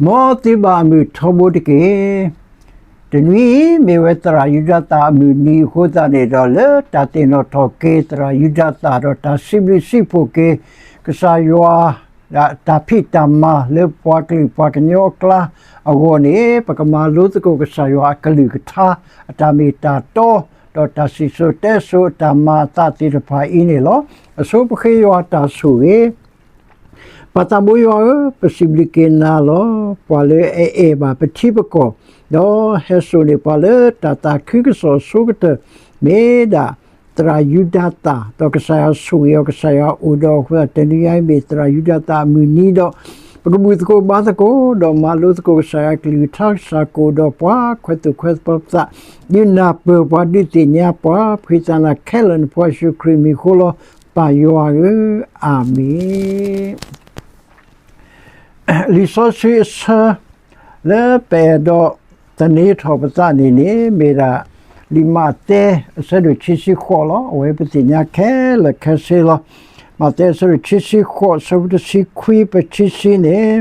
မ်သုဘၣ်အမုာ်ထီဘိတက့ၢ်. တနွံအံၤ မ့ၢ်ဝဲသရၣ်ယူဒၤသၣ်အမုၢ်နံၤအဃိသတးန့ၣ်ဒီး လၢတၢ်သ့ၣ်နီၣ်ထီၣ်က့ၤသရၣ်ယူဒၤသၣ်ဒီးတၢ်စံးဘျုးစံးဖှိၣ်က့ၤ ကစၢ်ယွၤ တၢ်ဖံးတၢ်မၤလၢပှၤကလုာ်ပှၤကညီအကျါအဂီၢ်န့ၣ် ပကမၤလိသကိးကစၢ်ယွၤအကလုၢ်ကထါ အတၢ်မ့ၢ်တၢ်တီ ဒီးတၢ်စံၣ်စိၤတဲစိၤအတၢ်မၤအသးသ့ၣ်တဖၣ်အံၤန့ၣ်လီၤ. အဆိပဃ့ယွၤတၢ်ဆိၣ်ဂ့ၤ ပၢ်သးဘိယွၤဧၢ, ပစံးဘျုးက့ၤနၤလီၤ. ပှၤလၢအအဲၣ်ဘၣ်ပထံပကီၢ်, ဒီးဟဲစိာ်န့ၢ်ပှၤလၢတၢ်သးခုကစီၣ်အဆိကတၢၢ်, မ့ၢ်ဒၣ်သရၣ်ယူဒၤသၣ်, ဒီးကစၢ်ယွၤဆိၣ်ဂ့ၤအီၤ, ကစၢ်ယွၤအိၣ်ဒီးအဃိသတး တနွံအံၤမ့ၢ်သရၣ်ယူဒၤသၣ်အမုၢ်နံၤဒီး ပကဘူၣ်သကိးဘါသကိး ဒီးမၤလိသကိးကစၢ်ယွၤအကလုၢ်ကထါ ကစၢ်ကအိၣ်ဒီးပှၤခွဲးသူၣ်ခွဲးသး ဒုးနၢ်ပၢၢ်ပှၤ ဒုးသ့ၣ်ညါပှၤ ဖှံသးနၤခဲလၢာ် နဖိယ့ၣ်ၡူးခရံာ်မံၤအဃိလီၤ. ပၢ်ယွၤဧၢ, အၤမ့ၣ်. လံာ်စီဆှံအဆၢ လၢပအဲၣ်ဒိးသန့ၤထီၣ်ပသးန့ၣ်န့ၣ် မ့ၢ်ဒၣ် လံာ်မးသဲ အဆၢဒိၣ်ခံဆံဃိးလီၤ. အဝဲပသ့ၣ်ညါခဲလၢာ်ခဲဆ့လီၤ. မးသဲအဆၢဒိၣ်ခံဆံဃိး အဆၢဖိတဆံခွံ ပခံဆံန့ၣ်,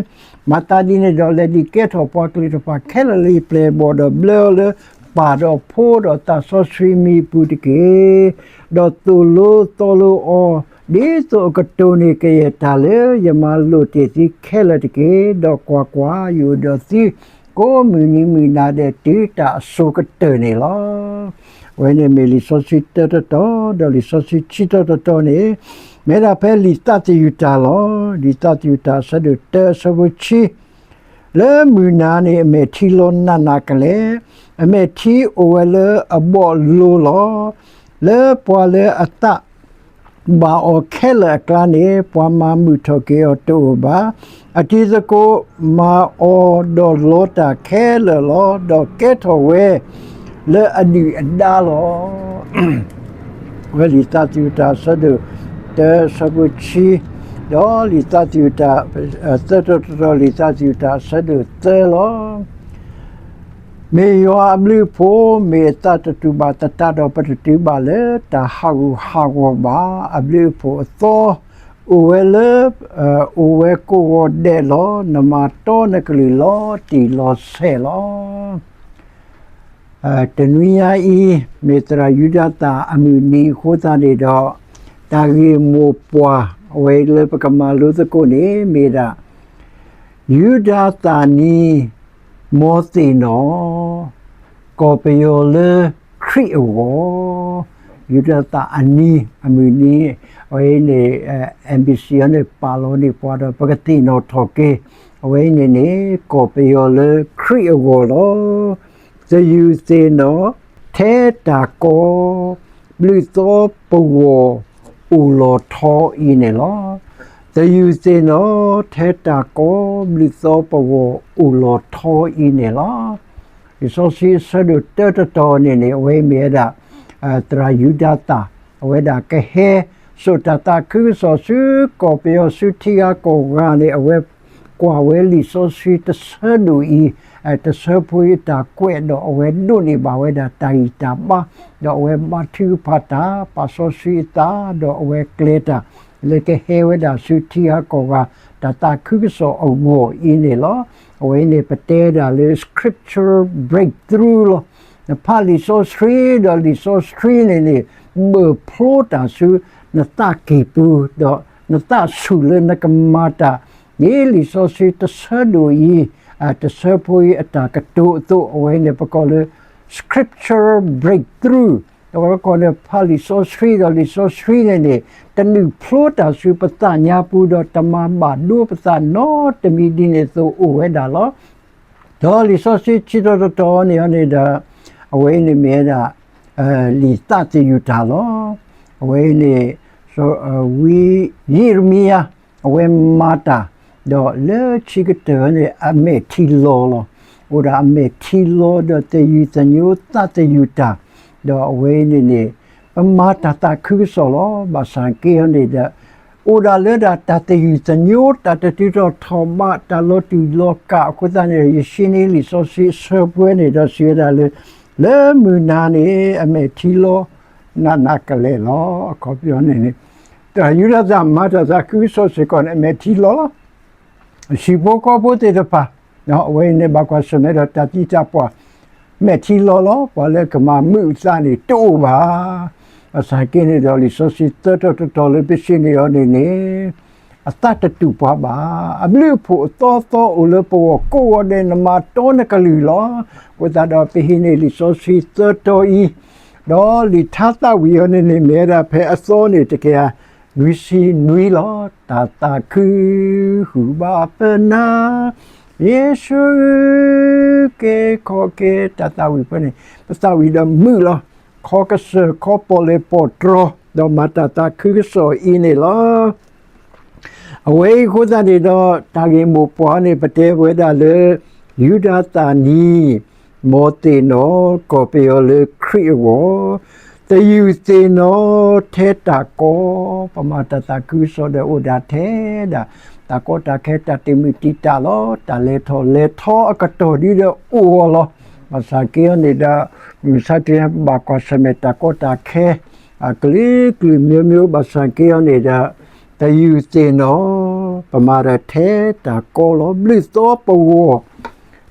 မၤသးဒ်န့ၣ်ဒီး လဲၤဒုးကဲထီၣ်ပှၤကလုာ်တဖၣ်ခဲလၢာ်လၢယပျဲၢ်အဘီၣ် ဒီးဘျၢအီၤလၢပၢ်ဒီးဖိဒီးသးစီဆှံမံၤအပူၤတက့ၢ်. ဒီးသိၣ်လိသီလိအီၤ ဒ်သိးအကတိၢ်န့ၢ်ကယဲၢ်တၢ်လၢယမၤလိာ်တ့ၢ်သုခဲလၢာ်တက့ၢ်. ဒီးကွၢ်ကွၢ်, ယအိၣ်ဒီးသု ကိးမုၢ်နံၤမုၢ်နၤဒဲး တုၤတၢ်အစိၤကတၢၢ်န့ၣ်လီၤ. အဝဲန့ၣ်မ့ၢ်လံာ်စီဆှံတၢတတီၤ, ဒီးလံာ်စီဆှံခံတီၤတတီၤန့ၣ် မ့ၢ်ဒၣ်ဖဲလံာ်သးသယုၢ်တၢ်လီၤ. လံာ်သးသယုၢ်တၢ်အဆၢဒိၣ်တၢ အဆၢဖိဆံ လၢမုၢ်နၤန့ၣ် အမဲာ်ထံလီၤနးနးကလဲာ်, အမဲာ်ထံအိၣ်ဝဲလၢအဘီၣ်လိၤလီၤ. လၢပှၤလၢအသးဘၣ်အီၤခဲလၢာ်အကျါန့ၣ် ပှၤမၤမုာ်ထီၣ်က့ၤအီၤတအိၣ်ဘၣ်. အတံၤသကိးမၤအီၤဒီးလီတၢ်ခဲလၢာ်လီၤ. ဒီးကဲထီၣ်ဝဲလၢအဒုၣ်အဒါလီၤ. ဝဲလံာ်သးသယုၢ်တၢ်အဆၢဒိၣ်တၢ အဆၢဖိဆံ, ဒီးလံာ်သးသယုၢ်တၢ် သၢတီၤတတီၤ လံာ်သးသယုၢ်တၢ်အဆၢဒိၣ်သၢလီၤ. မ့ၢ်ယွၤအဘျုးအဖှိၣ်, မ့ၢ်အသးတတူၢ်ဘၣ်သတးဒီး ပတတုၤဘၣ်လၢတၢ်ဟးဂူာ်ဟးဂီၤဘၣ်. အဘျုးအဖှိၣ်အသီ အိၣ်ဝဲလၢ အိၣ်ဝဲကိးဂီၤဒဲးလီၤ. နမၤတီနကလုၢ်လီၤတံၢ်လီၤဆဲးလီၤ. တနွံညါအံၤ မ့ၢ်သရၣ်ယူဒၤသၣ်အမုၢ်နံၤအဃိသတးန့ၣ်ဒီး တၢ်ဂ့ၢ်မိၢ်ပှၢ် အဝဲလၢပကမၤလိသကိးန့ၣ် မ့ၢ်ဒၣ် ယူဒၤသၣ်နံၤ မ်သ့ၣ်နီၣ် ကီၢ်ပယီၤလၢခရံာ်အဂီၢ်, ယူဒၤသၣ်အနံၤ အမုၢ်နံၤ အဝဲအံၤန့ၣ် MBC အံၤန့ၣ် ပာ်လီၤန့ၢ်ပှၤဒီး ပကသ့ၣ်နီၣ်ထီၣ်က့ၤ အဝဲအံၤန့ၣ်န့ၣ် ကီၢ်ပယီၤလၢခရံာ်အဂီၢ်လီၤ. သယုၢ်သ့ၣ်နီၣ် ထဲတၢ်ကီ ဘျုးသီပဂီၢ်အိၣ်လီၤထီအံၤန့ၣ်လီၤ. သယုၢ်သ့ၣ်နီၣ် ထဲတၢ်ကီ ဘျုးသီပဂီၢ်အိၣ်လီၤထီအံၤန့ၣ်လီၤ. လံာ်စီဆှံအဆၢဒိၣ်တၢတတီၤန့ၣ်န့ၣ် အဝဲမ့ၢ်ဝဲဒၣ် သရၣ်ယူဒၤသၣ် အဝဲဒၣ်ကဟဲစိာ်တၢ်သးခုကစီၣ်ဆူ ကီၢ်ပယီၤဆူထံဂၤကီၢ်ဂၤန့ၣ် အဝဲကွၢ်ဝဲလံာ်စီဆှံတဆၢဒိၣ်အံၤ တဆၢဖိအံၤအတၢ်ကွဲးဒီး အဝဲဒိးန့ၢ်ဘၣ်ဝဲဒၣ်တၢ်ဂံၢ်တၢ်ဘါ ဒီးအဝဲဘါထုကဖၣ်တၢ် ပာ်စီဆှံအသး ဒီးအဝဲကျဲၤတၢ် လၢကဟဲဝဲဒၣ်ဆူထံဂၤကီၢ်ဂၤ တၢ်သးခုကစီၣ်အဂီၢ်အံၤန့ၣ်လီၤ. အဝဲအံၤန့ၣ် ပတဲဒၣ်လၢ scripture breakthrough လီၤ. နဖးလံာ်စီဆှံဒီးလံာ်စီဆှံန့ၣ်န့ၣ် ဘၢၣ်ဖျိတၢ်ဆူ နသးကံၢ်ပူၤ ဒီးနသးဆူၣ်လၢနကမၤတၢ် ဒ်လံာ်စီဆှံတဆၢဒိၣ်အံၤ တဆၢဖိအံၤအတၢ်ကတိၤအသိး အဝဲန့ၣ်ပကိးလၢ scripture breakthrough ဒီးပကိးန့ၣ် ဖးလံာ်စီဆှံဒီးလံာ်စီဆှံန့ၣ်န့ၣ် တနုာ်ဖျိတၢ်ဆူပသးညါပူၤ ဒီးတမၤဘၣ်ဒိပသးနီတမံၤဒ်န့ၣ်အသိးအိၣ်ဝဲဒၣ်လီၤ. ဒီးလံာ်စီဆှံခံတီၤတတီၤန့ၣ်န့ၣ်ဒီး အဝဲအံၤန့ၣ်မ့ၢ်ဝဲဒၣ် လံာ်သးသယုၢ်တၢ်လီၤ. အဝဲအံၤန့ၣ် ဝံယံးရမံယၤ အဝဲမၤတၢ် ဒီးလၢခံကတၢၢ်န့ၣ် အမဲာ်ထံလီၤလီၤ. အိၣ်ဒၣ်အမဲာ်ထံလီၤဒီးသယုၢ်သညိသးသယုၢ်တၢ် ဒီးအဝဲအံၤန့ၣ်န့ၣ် ပမၤတၢ်သးခုကစီၣ်လီၤ. ဘၣ်ဆၣ်က့ဟီန့ၣ်ဒီး အိၣ်ဒၣ်လၢဒၣ်တၢ်သယုၢ်သညိ တၢ်တတုၤထီၣ်ထီၣ်ဘး တၢ်လီၤတူာ်လီၤကာ်အဃိသတးန့ၣ်ဒီး ယရှင်းလင်းလံာ်စီဆှံအဆၢပှဲၤန့ၣ်ဒီးစံးဝဲဒၣ်လၢ လၢမုၢ်နၤန့ၣ် အမဲာ်ထံလီၤ နးနးကလဲာ်လီၤ. အခီပညီန့ၣ်န့ၣ် သရၣ်ယူဒၤသၣ်မၤတၢ်သးခုကစီၣ်စ့ၢ်ကီးန့ၣ် အမဲာ်ထံလီၤလီၤ. ဟံၣ်ဖိဃီဖိသ့ၣ်တဖၣ် အဝဲအံၤန့ၣ် ဘၣ်ကွၢ်ဆၢၣ်မဲာ်ဒီးတၢ်သံတၢ်ပှၢ် မဲာ်ထံလီၤလီၤ. ပှၤလၢကမၤမုာ်အသးန့ၣ် တအိၣ်ဘၣ်. ဘၣ်ဆၣ်က့န့ၣ်ဒီး လံာ်စီဆှံသၢတီၤတတီၤလၢပဆ့ၣ်နီၤအီၤန့ၣ်န့ၣ် အသးတတူာ်ပှၤဘၣ်. အဘျုးအဖှိၣ်အသီသီအိၣ်လၢပဂီၢ်ကိးဂီၤဒဲး နမၤတီနကလုၢ်လီၤ. အဃိသတးဒီး ပဟံးန့ၢ်လံာ်စီဆှံသၢတီၤအံၤ, ဒီးလံာ်ထါသးဝံၣ်အီၤန့ၣ်န့ၣ် မ့ၢ်ဝဲဒၣ်ဖဲအသီန့ၣ် တကယၤနွံဆံနွံလီၤ. တၢ်သးခုဃုာ်ဘၣ်ပနၤ ယ့ၣ်ၡူးဧၢ, ကဲခီကဲ တၢ်သးဝံၣ်ဖဲန့ၣ် ပသးဝံၣ်ဒီးမုာ်လီၤ. ခီကစၢၢ်ခီပီၣ်လဲၣ်ပီၣ်တြီၤ ဒီးမၤတၢ်သးခုကစီၣ်အံၤန့ၣ်လီၤ. အဝဲအံၤအဃိသတးန့ၣ်ဒီး တၢ်ဂ့ၢ်မိၢ်ပှၢ်န့ၣ် ပတဲဝဲဒၣ်လၢ ယူဒၤသၣ်နံၤ မ်သ့ၣ်နီၣ် ကီၢ်ပယီၤလၢခရံာ်အဂီၢ်, သယုၢ်သ့ၣ်နီၣ်ထဲတၢ်ကီ, ပမၤတၢ်သးခုကစီၣ်ဒီးအိၣ်ဒၣ်ထဲဒၣ် တၢ်ကီတၢ်ခဲ တၢ်တံာ်မုၢ်တံာ်တာ်လီၤ. တၢ်လဲၤထီၣ်လဲၤထီအကတီၢ်ဒ်ဒီးအိၣ်အီၤလီၤ. ဘၣ်ဆၣ်က့အီၤန့ၣ်ဒီး မုၢ်ဆါတနံၤဘၣ်ကွၢ်ဆၢၣ်မဲာ်တၢ်ကီတၢ်ခဲ အကလုာ်ကလုာ်မျိုးမျိုး ဘၣ်ဆၣ်က့အီၤန့ၣ်ဒီး သယုၢ်သ့ၣ်နီၣ် ပမၤဒီးထဲတၢ်ကီလီၤ. ဘျုးသီပဂီၢ်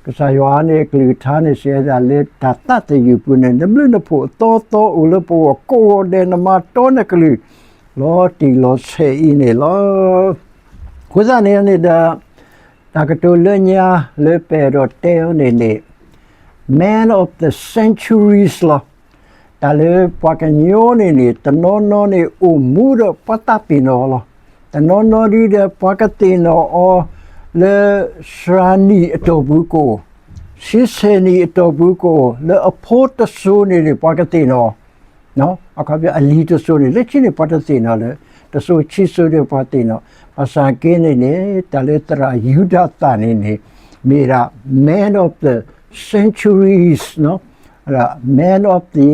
ကစၢ်ယွၤန့ၣ် အကလုၢ်ကထါန့ၣ် စံးဝဲဒၣ်လၢတၢ်သးသယုၢ်ပူၤန့ၣ် နဘျုးနဖှိၣ်အသီသီအိၣ်လၢပဂီၢ်ကိးဂီၤဒဲး နမၤတီနကလုၢ် လီၤတံၢ်လီၤဆဲးအံၤန့ၣ်လီၤ. အဃိသတးန့ၣ်န့ၣ်ဒီး တၢ်ကတိၤလၢညါလၢပအဲၣ်ဒိးတဲအီၤန့ၣ်န့ၣ် Man of the centuries လီၤ. တၢ်လၢပှၤကညီန့ၣ်န့ၣ် တနီၤနီၤန့ၣ် အိၣ်မူဒီးပှၤသးပ့ၤနီၣ်အီၤလီၤ. တနီၤနီၤဒ်ဒီး ပှၤကသ့ၣ်နီၣ်အီၤလၢ သၢနံၣ်အတီၢ်ပူၤကအိၣ်, ဆံဆဲၣ်နံၣ်အတီၢ်ပူၤကအိၣ်, လၢအဖိတစိၤန့ၣ်န့ၣ် ပှၤကသ့ၣ်နီၣ် အခီပညီ အလံၤတစိၤန့ၣ် လၢခံန့ၣ် ပှၤတသ့ၣ်နီၣ်လၢၤ, တစိၤခံစိၤဒီးပှၤသ့ၣ်နီၣ်. ဘၣ်ဆၣ်က့န့ၣ်န့ၣ် တၢ်လၢသရၣ်ယူဒၤသၣ်န့ၣ်န့ၣ် မ့ၢ်ဒၣ် man of the centuries, man of the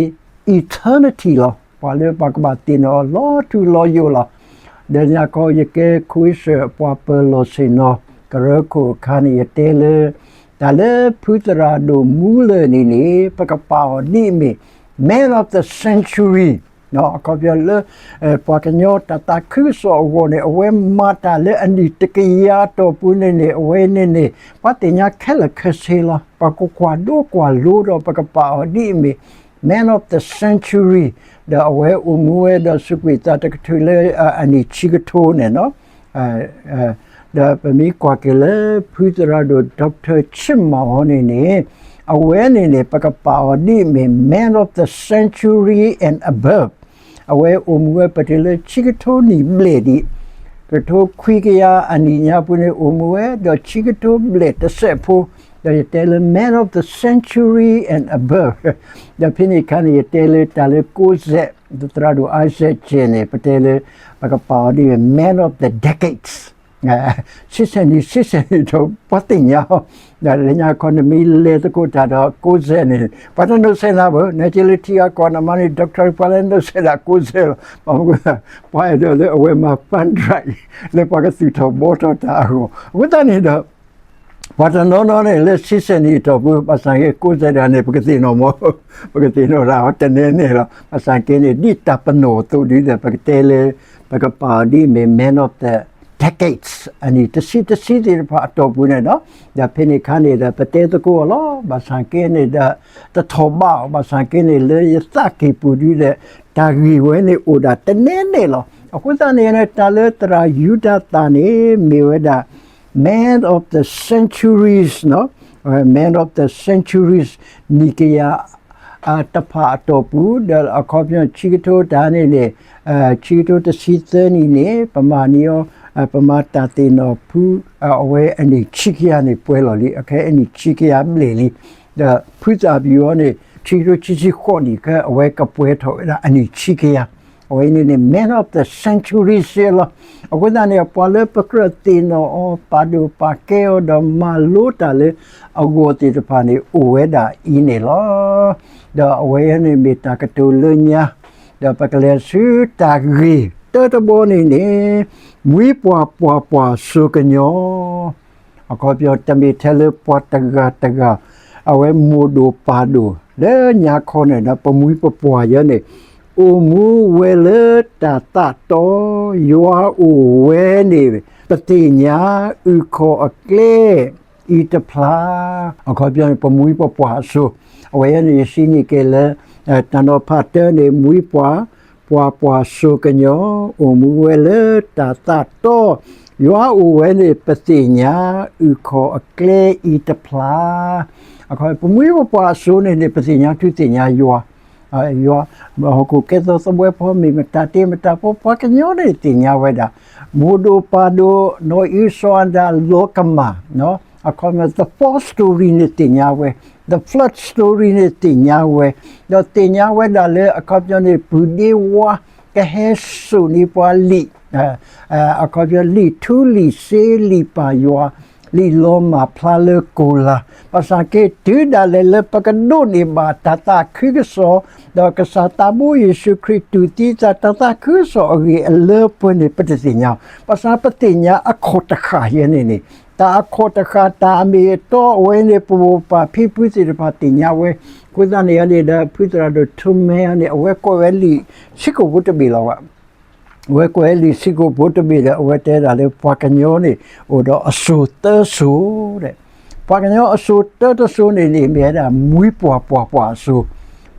eternity လီၤ. ပှၤလၢပှၤကဘၣ်သ့ၣ်နီၣ်လီၤထူလီၤယိာ်လီၤ. ဒီးညါခီ ယကဲခွံစၢၣ်ပှၤပၢၤလီၢ်ဆ့ၣ်နီၤ ကရၢခိၣ်အခါန့ၣ် ယတဲလၢ တၢ်လၢဖုသရၣ်ဒိၣ်မူလၢၢ်န့ၣ်န့ၣ် ပကပာ်အီၤဒ်အမ့ၢ် Man of the Century အခီပညီလၢ ပှၤကညီတၢ်သးခုကစီၣ်အဂီၢ်န့ၣ် အဝဲမၤတၢ်လၢအနံၣ်တကယၤအတီၢ်ပူၤန့ၣ်န့ၣ် အဝဲန့ၣ်န့ၣ် ပှၤသ့ၣ်ညါခဲလၢာ်ခဲဆ့လီၤ. ပကကွၢ်ဒိကွၢ်လိဒီး ပကပာ်အီၤဒ်အမ့ၢ် Man of the Century ဒီးအဝဲအိၣ်မူဝဲဒီးစူးကွံာ်သးတကထိလၢအနံၣ်ဆံကထိန့ၣ်လီၤ. ဒီးပမ့ၢ်ကွၢ်က့ၤလၢ ဖုသရၣ်ဒိၣ် Doctor ချစ်မောင် အီၤန့ၣ်န့ၣ် အဝဲန့ၣ်န့ၣ် ပကပာ်အီၤဒ်အမ့ၢ် Man of the Century and above အဝဲအိၣ်မူဝဲပတုၤလၢဆံကထိနံၣ်ဘျဲၣ်ဒံး, ကထိခွံကယၤအနံၣ်ညါပူၤန့ၣ် အိၣ်မူဝဲ ဒီးဆံကထိဘျဲၣ်တစဲးဖိ, ဒီးယတဲလၢ Man of the Century and above ဒီးဖဲန့ၣ်အခါန့ၣ် ယတဲလၢတၢ်လၢကိးစဲး သရၣ်ဒိၣ် Isaac ကဲန့ၣ် ပတဲလၢ ပကပာ်အီၤဒ်အမ့ၢ် Man of the Decades ဆံဆဲၣ်နံၣ် ဆံဆဲၣ်နံၣ်ဒီး ပှၤသ့ၣ်ညါအီၤ, ဒီးလၢညါခီနမ့ၢ်လဲၤသကိးတၢ်ဒီးကိးစဲးန့ၣ် ပှၤတနီၣ်စဲးနၤဘၣ်, နက့လၢထံဂၤကီၢ်နမါန့ၣ် Doctor ပှၤလၢနုၣ်စဲးဒၣ်ကိးစဲးလီၤ. ပှၤအဲၣ်ဒိးလၢအဝဲမၤ fundraise လၢပှၤကသူၣ်ထီၣ်ဘှီထီၣ်တၢ်အဂီၢ်, အဃိသတးန့ၣ်ဒီး ပှၤတနီၤနီၤန့ၣ် လၢဆံဆဲၣ်နံၣ်အတီၢ်ပူၤ ဘၣ်ဆၣ်က့ကိးစဲးဒၣ်န့ၣ် ပကသ့ၣ်နီၣ်မး, ပကသ့ၣ်နီၣ်ဒၣ်အီၤတနဲန့ၣ်လီၤ. ဘၣ်ဆၣ်က့န့ၣ် ဒ်တၢ်ပနီၣ်အသိးဒ်ဒီး ပကတဲလၢ ပကပာ်အီၤဒ်အမ့ၢ် Man of the Decades အနံၣ်တဆံတဆံသ့ၣ်တဖၣ်အတီၢ်ပူၤန့ၣ်လီၤ. ဒီးဖဲန့ၣ်အခါန့ၣ်ဒီး ပတဲသကိးအီၤလီၤ. ဘၣ်ဆၣ်က့န့ၣ်ဒီး တထီၣ်ဘးအီၤ, ဘၣ်ဆၣ်က့န့ၣ် လၢယသးကံၢ်ပူၤဒ်ဒီး တၢ်ဂ့ၢ်ဝဲန့ၣ်အိၣ်ဒၣ်တနဲန့ၣ်လီၤ. အဃိသတးန့ၣ် တၢ်လၢသရၣ်ယူဒၤသၣ်န့ၣ် မ့ၢ်ဝဲဒၣ် Man of the Centuries, Man of the Centuries နံၣ်ကယၤတဖၣ်အတီၢ်ပူၤ ဒီးအခီပညီဆံကထိတၢ်န့ၣ်န့ၣ် ဆံကထိတဆံသၢနံၣ်န့ၣ် ပမၤန့ၢ်အီၤ ပမၤတၢ်သ့ၣ်နီၣ်ဖု အဝဲအနံၣ်ဆံကယၤန့ၣ်ပှဲၤလီၤလံ, အခဲအနံၣ်ဆံကယၤဘျဲၣ်လံ. ဒီးဖုသၣ်ဘံၣ်အီၤန့ၣ် ဆံကထိဆံဆံဃိးနံၣ်ခဲ အဝဲကပှဲၤထီၣ်ဝဲဒၣ်အနံၣ်ဆံကယၤ အဝဲန့ၣ်န့ၣ် Man of the Century စ့ၢ်လီၤ. အဃိသတးန့ၣ် ပှၤလၢပကြၢးသ့ၣ်နီၣ်အီၤ ပာ်ဒိၣ်ပာ်ကဲအီၤဒီးမၤလိတၢ်လၢအဂီၢ်သ့ၣ်တဖၣ်န့ၣ် အိၣ်ဝဲဒၣ်အံၤန့ၣ်လီၤ. ဒီးအဝဲန့ၣ်မ့ၢ်တၢ်ကတိၤလၢညါ, ဒီးပကလဲၤဆူတၢ်ဂ့ၢ်တၢတဘီန့ၣ်န့ၣ် မှံပှၢ်ပှၢ်ပှၢ်စိၤကညီ အခီပညီ တမ့ၢ်ထဲလၢပှၤတဂၤတဂၤ အဝဲမိၢ်ဒိၣ်ပၢ်ဒိၣ် လၢညါခီန့ၣ်ဒီး ပမှံပပှၢ်ယဲန့ၣ် အိၣ်မူဝဲလၢတၢ်သးတီ ယွၤအိၣ်ဝဲန့ၣ် ပသ့ၣ်ညါ အုၣ်ခီၣ်အကျဲ အံၤတဖျါ, အခီပညီန့ၣ် ပမှံပပှၢ်အစိၤ, အဝဲအံၤန့ၣ် ယစံးန့ၢ်က့ၤလၢ တၢ်နီၤဖးတၢန့ၣ် မှံပှၢ် ပှၤပှၢ်စိၤကညီ အိၣ်မူဝဲလၢတၢ်သးတီ, ယွၤအိၣ်ဝဲန့ၣ် ပသ့ၣ်ညါ အုၣ်ခီၣ်အကျဲအံၤတဖျါ, အခီပညီ ပမှံပပှၢ်အစိၤန့ၣ်န့ၣ် ပသ့ၣ်ညါထုသ့ၣ်ညါယွၤ, ယွၤ, ဟီၣ်ခိၣ်ကဲသိးသဘှဲဖီမ့ၢ်မတၤတ့မတၤဖီ ပှၤကညီန့ၣ်သ့ၣ်ညါဝဲဒၣ်, မိၢ်ဒိၣ်ပၢ်ဒိၣ် နီၢ်အံၣ်စီၤအၤဒၣ် လီၤကမၣ်, အခီပညီ the fall story န့ၣ်သ့ၣ်ညါဝဲ, the flood story န့ၣ်သ့ၣ်ညါဝဲ, ဒီးသ့ၣ်ညါဝဲဒၣ်လၢအခီပညီန့ၣ် ပုၢ်ဒ့ဝါ ကဟဲစိာ်န့ၢ်ပှၤလံာ်, အခီပညီ လံာ်ထူလံာ်စ့ လံာ်ပၢ်ယွၤ, လံာ်လီၤမၢ်ဖျါလၢကိၤလၤ, ဘၣ်ဆၣ်က့ တုၤဒၣ်လဲာ်လၢပကဒိးန့ၢ်ဘၣ် တၢ်သးခုကစီၣ်, ဒီးကစၢ်သးဘိယ့ၣ်ၡူးခရံာ်တူၢ်သံသး တၢ်သးခုကစီၣ်အဂ့ၢ်အလၢပှဲၤန့ၣ် ပတသ့ၣ်ညါ, ဘၣ်ဆၣ်ပသ့ၣ်ညါအခီၣ်တဃၣ်ယဲန့ၣ်န့ၣ်, တၢ်အခီၣ်တဃၣ် တၢ်အမ့ၢ်အတီ အဝဲန့ၣ် ပမိၢ်ပၢ်ဖံဖုသ့ၣ်တဖၣ်သ့ၣ်ညါဝဲ, အဃိသတးန့ၣ်န့ၣ်ဒီး ဖုသရၣ်ဒိၣ်ထူမဲန့ၣ် အဝဲကွဲးဝဲလံာ်ဆံးကိာ်ဖိတဘ့ၣ်လီၤဘၣ်. အဝဲကွဲးလံာ်ဆံးကိာ်ဖိတဘ့ၣ်ဒီး အဝဲတဲဒၣ်လၢပှၤကညီန့ၣ် အိၣ်ဒီးအစိၤသၢစိၤ, ပှၤကညီအစိၤသၢတစိၤန့ၣ်န့ၣ် မ့ၢ်ဝဲဒၣ် မှံပှၢ်ပှၢ်ပှၢ်အစိၤ,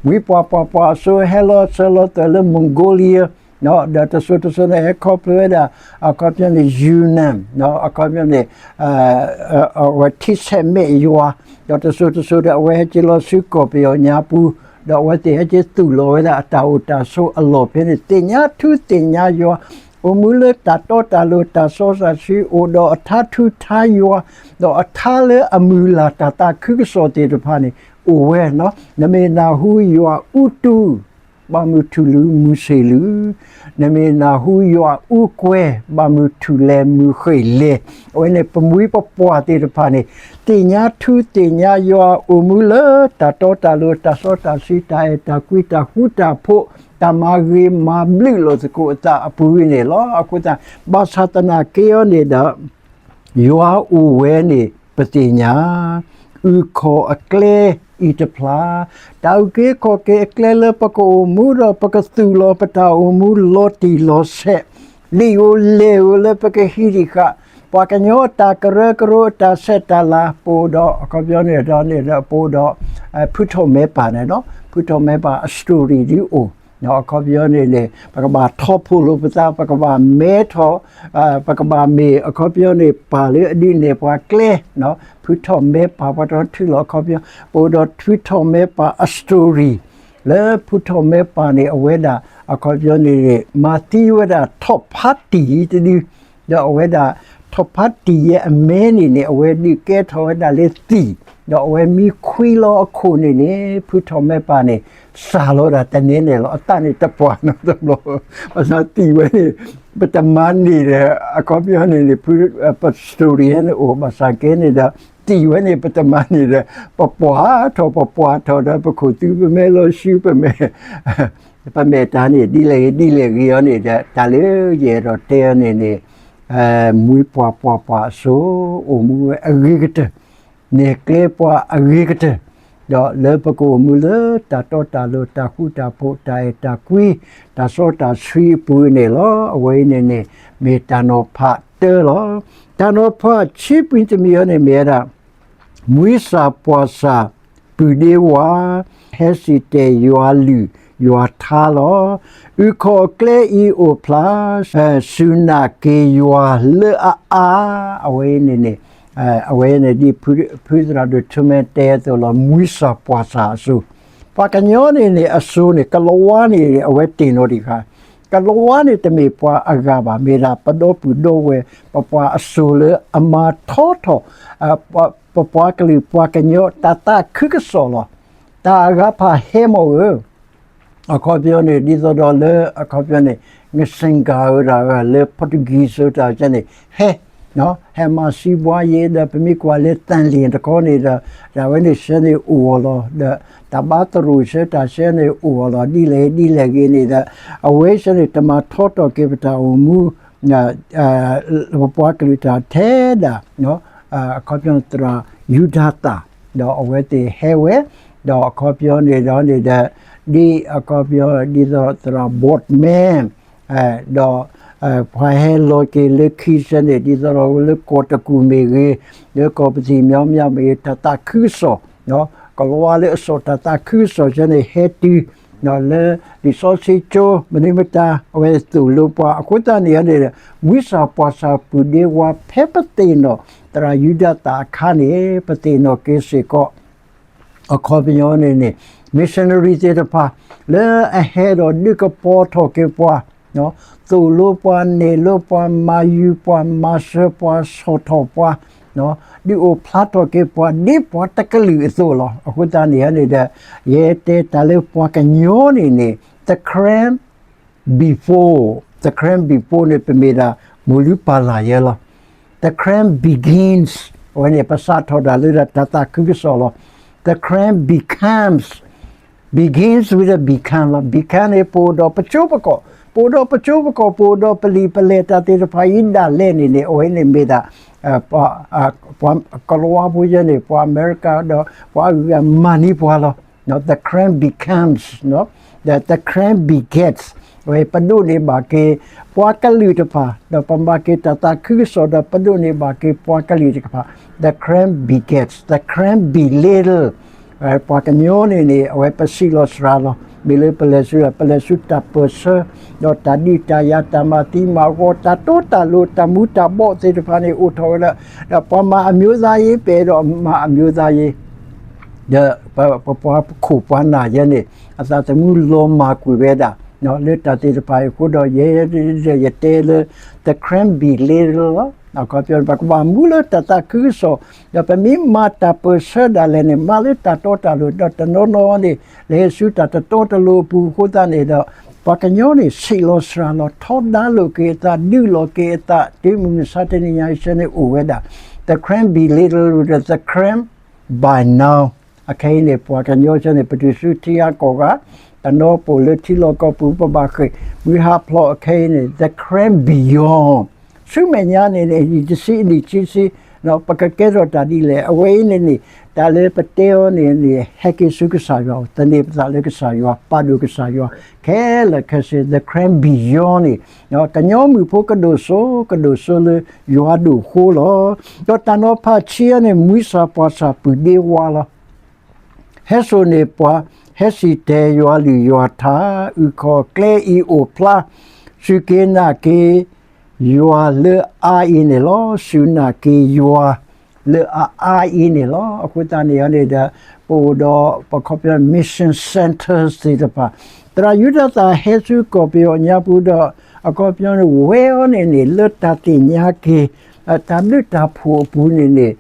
မှံပှၢ်ပှၢ်ပှၢ်အစိၤ ဟဲလီၤစၢၤလီၤသွဲၣ်လၢ Mongolia, ဒီးတစိၤတစိၤန့ၣ် ဟဲခီဖျိဝဲဒၣ် အခီပညီန့ၣ် Yunnan, အခီပညီန့ၣ် အဝဲထံဆဲးမဲာ်ယွၤ, ဒီးတစိၤတစိၤဒီး အဝဲဟဲက့ၤလီၤဆူကီၢ်ပယီၤညါပူၤ, ဒီးအဝဲသ့ၣ်ဟဲက့ၤသူၣ်လီၤဝဲဒၣ်အတၢ်အိၣ်တၢ်ဆိးအလီၢ်ဖဲန့ၣ် သ့ၣ်ညါထုသ့ၣ်ညါယွၤ, အိၣ်မူလၢတၢ်တီတၢ်လိၤ တၢ်စီတၢ်ဆှံ အိၣ်ဒီးအထါထူထါယွၤ, ဒီးအထါလၢအမုၢ်လၢ်တၢ်သးခုကစီၣ်သ့ၣ်တဖၣ်န့ၣ် အိၣ်ဝဲ, နမ့ၢ်နၢ်ဟူယွၤအူတူၢ် ဘၣ်မုၢ်ထူၣ်လံၤမုၢ်ဆ့ၣ်လံၤ, နမ့ၢ်နၢ်ဟူယွၤအူကွဲ ဘၣ်မုၢ်ထူၣ်လဲၤမုၢ်ဃ့ၢ်လဲၤ, အဝဲန့ၣ်ပမှံပပှၢ်သ့ၣ်တဖၣ်န့ၣ် သ့ၣ်ညါထုသ့ၣ်ညါယွၤ အိၣ်မူလၢတၢ်တီတၢ်လိၤ တၢ်စီတၢ်ဆှံ တၢ်အဲၣ်တၢ်ကွံ တၢ်ဃူတၢ်ဖိး တၢ်မၤဂ့ၤမၤဘျုးလိာ်သကိးအသးအပူၤန့ၣ်လီၤ. အဃိသတး ဘၣ်ဆၣ်သနာ်က့အီၤန့ၣ်ဒီး ယွၤအိၣ်ဝဲန့ၣ် ပသ့ၣ်ညါ, အုၣ်ခီၣ်အကျဲအံၤတဖျါ, တၢ်အုၣ်က့ၤခီၣ်က့ၤအကျဲလၢပကအိၣ်မူဒီး ပကသူၣ်လီၤပတၢ်အိၣ်မူလီၤတံၢ်လီၤဆဲး, လံာ်ဧိၤလဲၢ်ဧိၤလၢပကဟံးတံၢ်ဃာ်, ပှၤကညီအတၢ်ကရၢကရိအတၢ်ဆဲးတၢ်လၤ ပအိၣ်ဒီး အခီပညီန့ၣ်ဒီးန့ၣ်ဒီး ပအိၣ်ဒီး ဖုထီၣ်မဲပၢ်န့ၣ်, ဖုထီၣ်မဲပၢ်အ story ဒ်အိၣ် အခီပညီန့ၣ်န့ၣ် ပကဘၣ်ထီၣ်ဖှိၣ်လိာ်ပသး ပကဘၣ်မဲထီၣ်, ပကဘၣ်မ့ၢ်အခီပညီန့ၣ် ပၢ်လၢအဒုးနဲၣ်ပှၤကျဲ, ဖုထီၣ်မဲပၢ် ပှၤတထုးလီၤအခီပညီ ပအိၣ်ဒီးဖုထီၣ်မဲပၢ်အ story လၢဖုထီၣ်မဲပၢ်န့ၣ် အဝဲဒၣ်အခီပညီန့ၣ် မၤသံဝဲဒၣ်ထီၣ်ဖးတံၢ်တဒု ဒီးအဝဲဒၣ် ထီၣ်ဖးတံၢ်ယဲအမဲန့ၣ်န့ၣ် အဝဲဒုးကဲထီၣ်ဝဲဒၣ်လၢသံၣ်, ဒီးအဝဲမ့ၢ်ခွံလီၤအခိၣ်န့ၣ်န့ၣ် ဖုထီၣ်မဲပၢ်န့ၣ် စၢ်လီၤဒၣ်တနဲၤနဲၤလီၤ. အသးန့ၣ်တပှၢ်နီတဘျီ, ဘၣ်ဆၣ်သံၣ်ဝဲန့ၣ် ပတမၤန့ၢ်ဒီး အခီပညီန့ၣ်န့ၣ် ဖု ပ story န့ၣ်အိၣ် ဘၣ်ဆၣ်က့န့ၣ်ဒီး သံၣ်ဝဲန့ၣ် ပတမၤန့ၢ်ဒီး ပပှၢ်ထီၣ် ပပှၢ်ထီၣ်ဒီး ပခိၣ်သူပမဲလီၤဆူ ပမဲာ် ပမဲာ်တၢ်န့ၣ် ဒ်လဲၣ်ဂ့ၤ ဒ်လဲၣ်ဂ့ၤအီၤန့ၣ်ဒီး တၢ်လၢယအဲၣ်ဒိးတဲအီၤန့ၣ်န့ၣ် မှံပှၢ်ပှၢ်ပှၢ်အစိၤ အိၣ်မူဝဲအဂ့ၤကတၢၢ်, နဲၣ်ကျဲပှၤအဂ့ၤကတၢၢ်, ဒီးလၢပကအိၣ်မူလၢတၢ်တီတၢ်လိၤ တၢ်ဃူတၢ်ဖိး တၢ်အဲၣ်တၢ်ကွံ တၢ်စီတၢ်ဆှံအပူၤန့ၣ်လီၤ. အဝဲအံၤန့ၣ်န့ၣ် မ့ၢ်တၢ်နီၤဖးတၢလီၤ. တၢ်နီၤဖးဆံးပံတမံၤအီၤန့ၣ်မ့ၢ်ဝဲဒၣ် မှံစၢ်ပှၢ်စၢ် ပုၢ်ဒ့ဝါ ဟဲစံၣ်တဲၤယွၤလုၢ်ယွၤထါလီၤ. အုၣ်ခီၣ်အကျဲအံၤအိၣ်ဖျါ စူၢ်နာ်က့ၤယွၤလၢအအါ, အဝဲအံၤန့ၣ်န့ၣ် အဝဲန့ၣ်ဒ်ဖုသရၣ်ဒိၣ်ထူမဲတဲအသိးလီၤ မှံစၢ်ပှၢ်စၢ်အစိၤ, ပှၤကညီန့ၣ်န့ၣ် အစိၤန့ၣ် ကလီၤဝါန့ၣ် အဝဲတ့ၢ်နီၣ်တံၢ်ဃာ်, ကလီၤဝါန့ၣ်တမ့ၢ်ပှၤအဂၤဘၣ် မ့ၢ်ဒၣ်ပဒီပုၢ်ဒီဝဲၢ် ပပှၤအစိၤလၢအမၤထီထီၣ် ပပှၤကလုာ်ပှၤကညီတၢ်သးခုကစီၣ်လီၤ. တၢ်အဂၤဖးဟဲမီၣ်ဧၢ အခီပညီန့ၣ် ဒ်သိးဒီးလၢအခီပညီန့ၣ် ငစ့ၣ်ကၤဧၢတၢ်ဧၢ လၢ Portuguese ဧၢတၢ်န့ၣ် ဟဲ, ဟဲမၤစံးဘှါယ့ၤဒီး ပမ့ၢ်ကွၢ်လၢသၣ်လ့ၣ်တခီန့ၣ်ဒီး တၢ်ဝဲန့ၣ်ဆၢန့ၣ်အိၣ်အီၤလီၤဒီး တၢ်ဘါသရိာ်ဆၢတၢ်ဆၢန့ၣ်အိၣ်အီၤလီၤ ဒ်လဲၣ်ဒ်လဲၣ်ဂ့ၤန့ၣ်ဒီး အဝဲဆၢန့ၣ်တမၤထီထီၣ်က့ၤပတၢ်အိၣ်မူ ပပှၤကလုာ်တၢ်ထဲဒၣ် အခီပညီသရၣ်ယူဒၤသၣ် ဒီးအဝဲသ့ၣ်ဟဲဝဲ ဒီးအခီပညီန့ၣ်ဒီးန့ၣ်ဒီး ဒ်အခီပညီ ဒ်သိးသရၣ် Boardman ဒီး ပှၤဟဲလီၤက့ၤလၢခံဆၢန့ၣ် ဒ်သိးဒီးလၢကီၢ်တကူၣ်မ့ၢ်ဂ့ၤ, လၢကီၢ်ပသံၣ်မံမံၤမ့ၢ်ဂ့ၤ တၢ်သးခုကစီၣ်, ကလီၤဝါလၢအစိာ်တၢ်သးခုကစီၣ်ဆၢန့ၣ် ဟဲတုၤ လၢလံာ်စီဆှံကၠိ မနုၤမတၤ အဝဲသိၣ်လိပှၤ အဃိသတးန့ၣ်န့ၣ် ဝံစၢ်ပှၢ်စၢ်ပုၢ်ဒ့ဝါ ဖဲပသ့ၣ်နီၣ် သရၣ်ယူဒၤသၣ်အခါန့ၣ် ပသ့ၣ်နီၣ်က့ၤစ့ၢ်ကီး အခီပညီန့ၣ်န့ၣ် missionary သ့ၣ်တဖၣ် လၢအဟဲဒီးဒုးကပီၤထီၣ်က့ၤပှၤ, သိၣ်လိပှၤ နဲၣ်လိပှၤ မၤယုၤပှၤ မၤစၢၤပှၤ ဆီၣ်ထီၣ်ပှၤ, ဒုးအိၣ်ဖျါထီၣ်က့ၤပှၤ ဒ်ပှၤတကလုာ်အသိးလီၤ. အဃိသတးန့ၣ်န့ၣ်ဒီး ယတဲတၢ်လၢပှၤကညီန့ၣ်န့ၣ် the Karen before, the Karen before န့ၣ် ပမ့ၢ်ဒၣ်မိၢ်လုၢ်ပၢ်လၢ်ယဲလီၤ. The Karen begins အဝဲန့ၣ် ပစးထီၣ်တၢ်လၢတၢ်သးခုကစီၣ်လီၤ. The Karen becomes, begins with a become လီၤ. Become န့ၣ် ပအိၣ်ဒီးပကၠိပကီၢ်, ပအိၣ်ဒီးပကၠိပကီၢ် ပအိၣ်ဒီးပလံာ်ပလဲၢ်တၢ်သ့ၣ်တဖၣ်အံၤဒၣ်လဲာ်န့ၣ်န့ၣ် အဝဲန့ၣ်မ့ၢ်ဒၣ် ပှၤကလီဝါဖိယဲန့ၣ် ပှၤအမဲရကၤဒီးပှၤအဂုၤအဂၤမၤန့ၢ်ပှၤလီၤ. The Karen becomes, the, the Karen begets ဝဲ ပဒိးန့ၢ်ဘၣ်က့ၤ ပှၤကလုာ်တဖၣ် ဒီးပမၤက့ၤတၢ်သးခုကစီၣ်ဒီး ပဒိးန့ၢ်ဘၣ်က့ၤပှၤကလုာ်တဖၣ် the Karen begets, the Karen belittle ပှၤကညီန့ၣ်န့ၣ် အဝဲပဆံးလီၤစှၤလီၤ မ့ၢ်လၢပလဲၤဆူ ပလဲၤဆူတၢ်ပၢၢ်ဆၢ ဒီးတၢ်ဒုးတၢ်ယၤ တၢ်မၤသံမၤဂီၤ တၢ်တီတၢ်လိၤ တၢ်မူၤတၢ်ဘှီးသ့ၣ်တဖၣ်န့ၣ် အိၣ်ထီၣ်ဝဲဒၣ် ဒီးပှၤမၤအမျိုးသားရေး ပအဲၣ်ဒိးမၤအမျိုးသားရေး ဒီးပခိၣ်ပှၤနၢ်ယဲန့ၣ် အသးသမူလီၤမၢ်ကွံာ်ဝဲဒၣ် လၢတၢ်သ့ၣ်တဖၣ်အံၤအဃိဒီး ယဲယတဲလၢ the Karen belittle လီၤ. အခီပညီ ပကဘၣ်မူလၢတၢ်သးခုကစီၣ် ဒီးပမ့ၢ်မၤတၢ်ပၢၢ်ဆၢဒၣ်လဲာ်န့ၣ် မၤလၢတၢ်တီတၢ်လိၤ ဒီးတနီၤနီၤန့ၣ် လဲၤဆူတၢ်တတီတလိၤအပူၤအဃိသတးန့ၣ်ဒီး ပှၤကညီန့ၣ် ဆံးလီၤစှၤလီၤ ထီဒါလိာ်က့ၤအသး ဒုးလိာ်က့ၤအသး တုၤမုၢ်မဆါတနံၤညါအံၤဆၢန့ၣ်အိၣ်ဝဲဒၣ် the Karen belittle ဒီး the Karen by now အခဲအံၤန့ၣ် ပှၤကညီဆၢန့ၣ် ပတုၤဆူထံဂၤကီၢ်ဂၤ တနီၤပအိၣ်လၢထံလီၢ်ကီၢ်ပူၤ ပဘၣ်ဃ့ၢ်မှံဟးဖျိး အခဲအံၤန့ၣ် the Karen beyond ဆူမဲာ်ညါန့ၣ်န့ၣ် နံၣ်တဆံ နံၣ်ခံဆံ ပကကဲထီၣ်တၢ်ဒ်လဲၣ် အဝဲအံၤန့ၣ်န့ၣ် တၢ်လၢပတဲအီၤန့ၣ်န့ၣ် ဟဲက့ၤဆူကစၢ်ယွၤ သန့ၤပသးလၢကစၢ်ယွၤ ပာ်ဒိၣ်ကစၢ်ယွၤ ခဲလၢာ်ခဲဆ့ the Karen beyond န့ၣ် ကညီမုၣ်ဖိကဒိၣ်စိ ကဒိၣ်စိလၢယွၤဒိၣ်ဃိလီၤ. ဒီးတၢ်နီၤဖးဆံအံၤန့ၣ် မွံစၢ်ပှၢ်စၢ်ပုၢ်ဒ့ဝါလီၤ. ဟဲစိာ်န့ၢ်ပှၤ ဟဲစံၣ်တဲၤယွၤလုၢ်ယွၤထါ အုၣ်ခီၣ်ကျဲအံၤအိၣ်ဖျါ စူၢ်က့ၤနာ်က့ၤ ယွၤလၢအအံၤန့ၣ်လီၤ. စူၢ်နာ်က့ၤယွၤလၢအအံၤန့ၣ်လီၤ. အဃိသတးန့ၣ်န့ၣ်ဒီး ပအိၣ်ဒီးပခီပညီ mission centers သ့ၣ်တဖၣ် သရၣ်ယူဒၤသၣ်ဟဲဆူကီၢ်ပယီၤညါပူၤဒီး အခီပညီန့ၣ် ဝဲအီၤန့ၣ်န့ၣ် လၢတၢ်သ့ၣ်ညါက့ၤ တၢ်ဘျုးတၢ်ဖှိၣ်အပူၤန့ၣ်န့ၣ်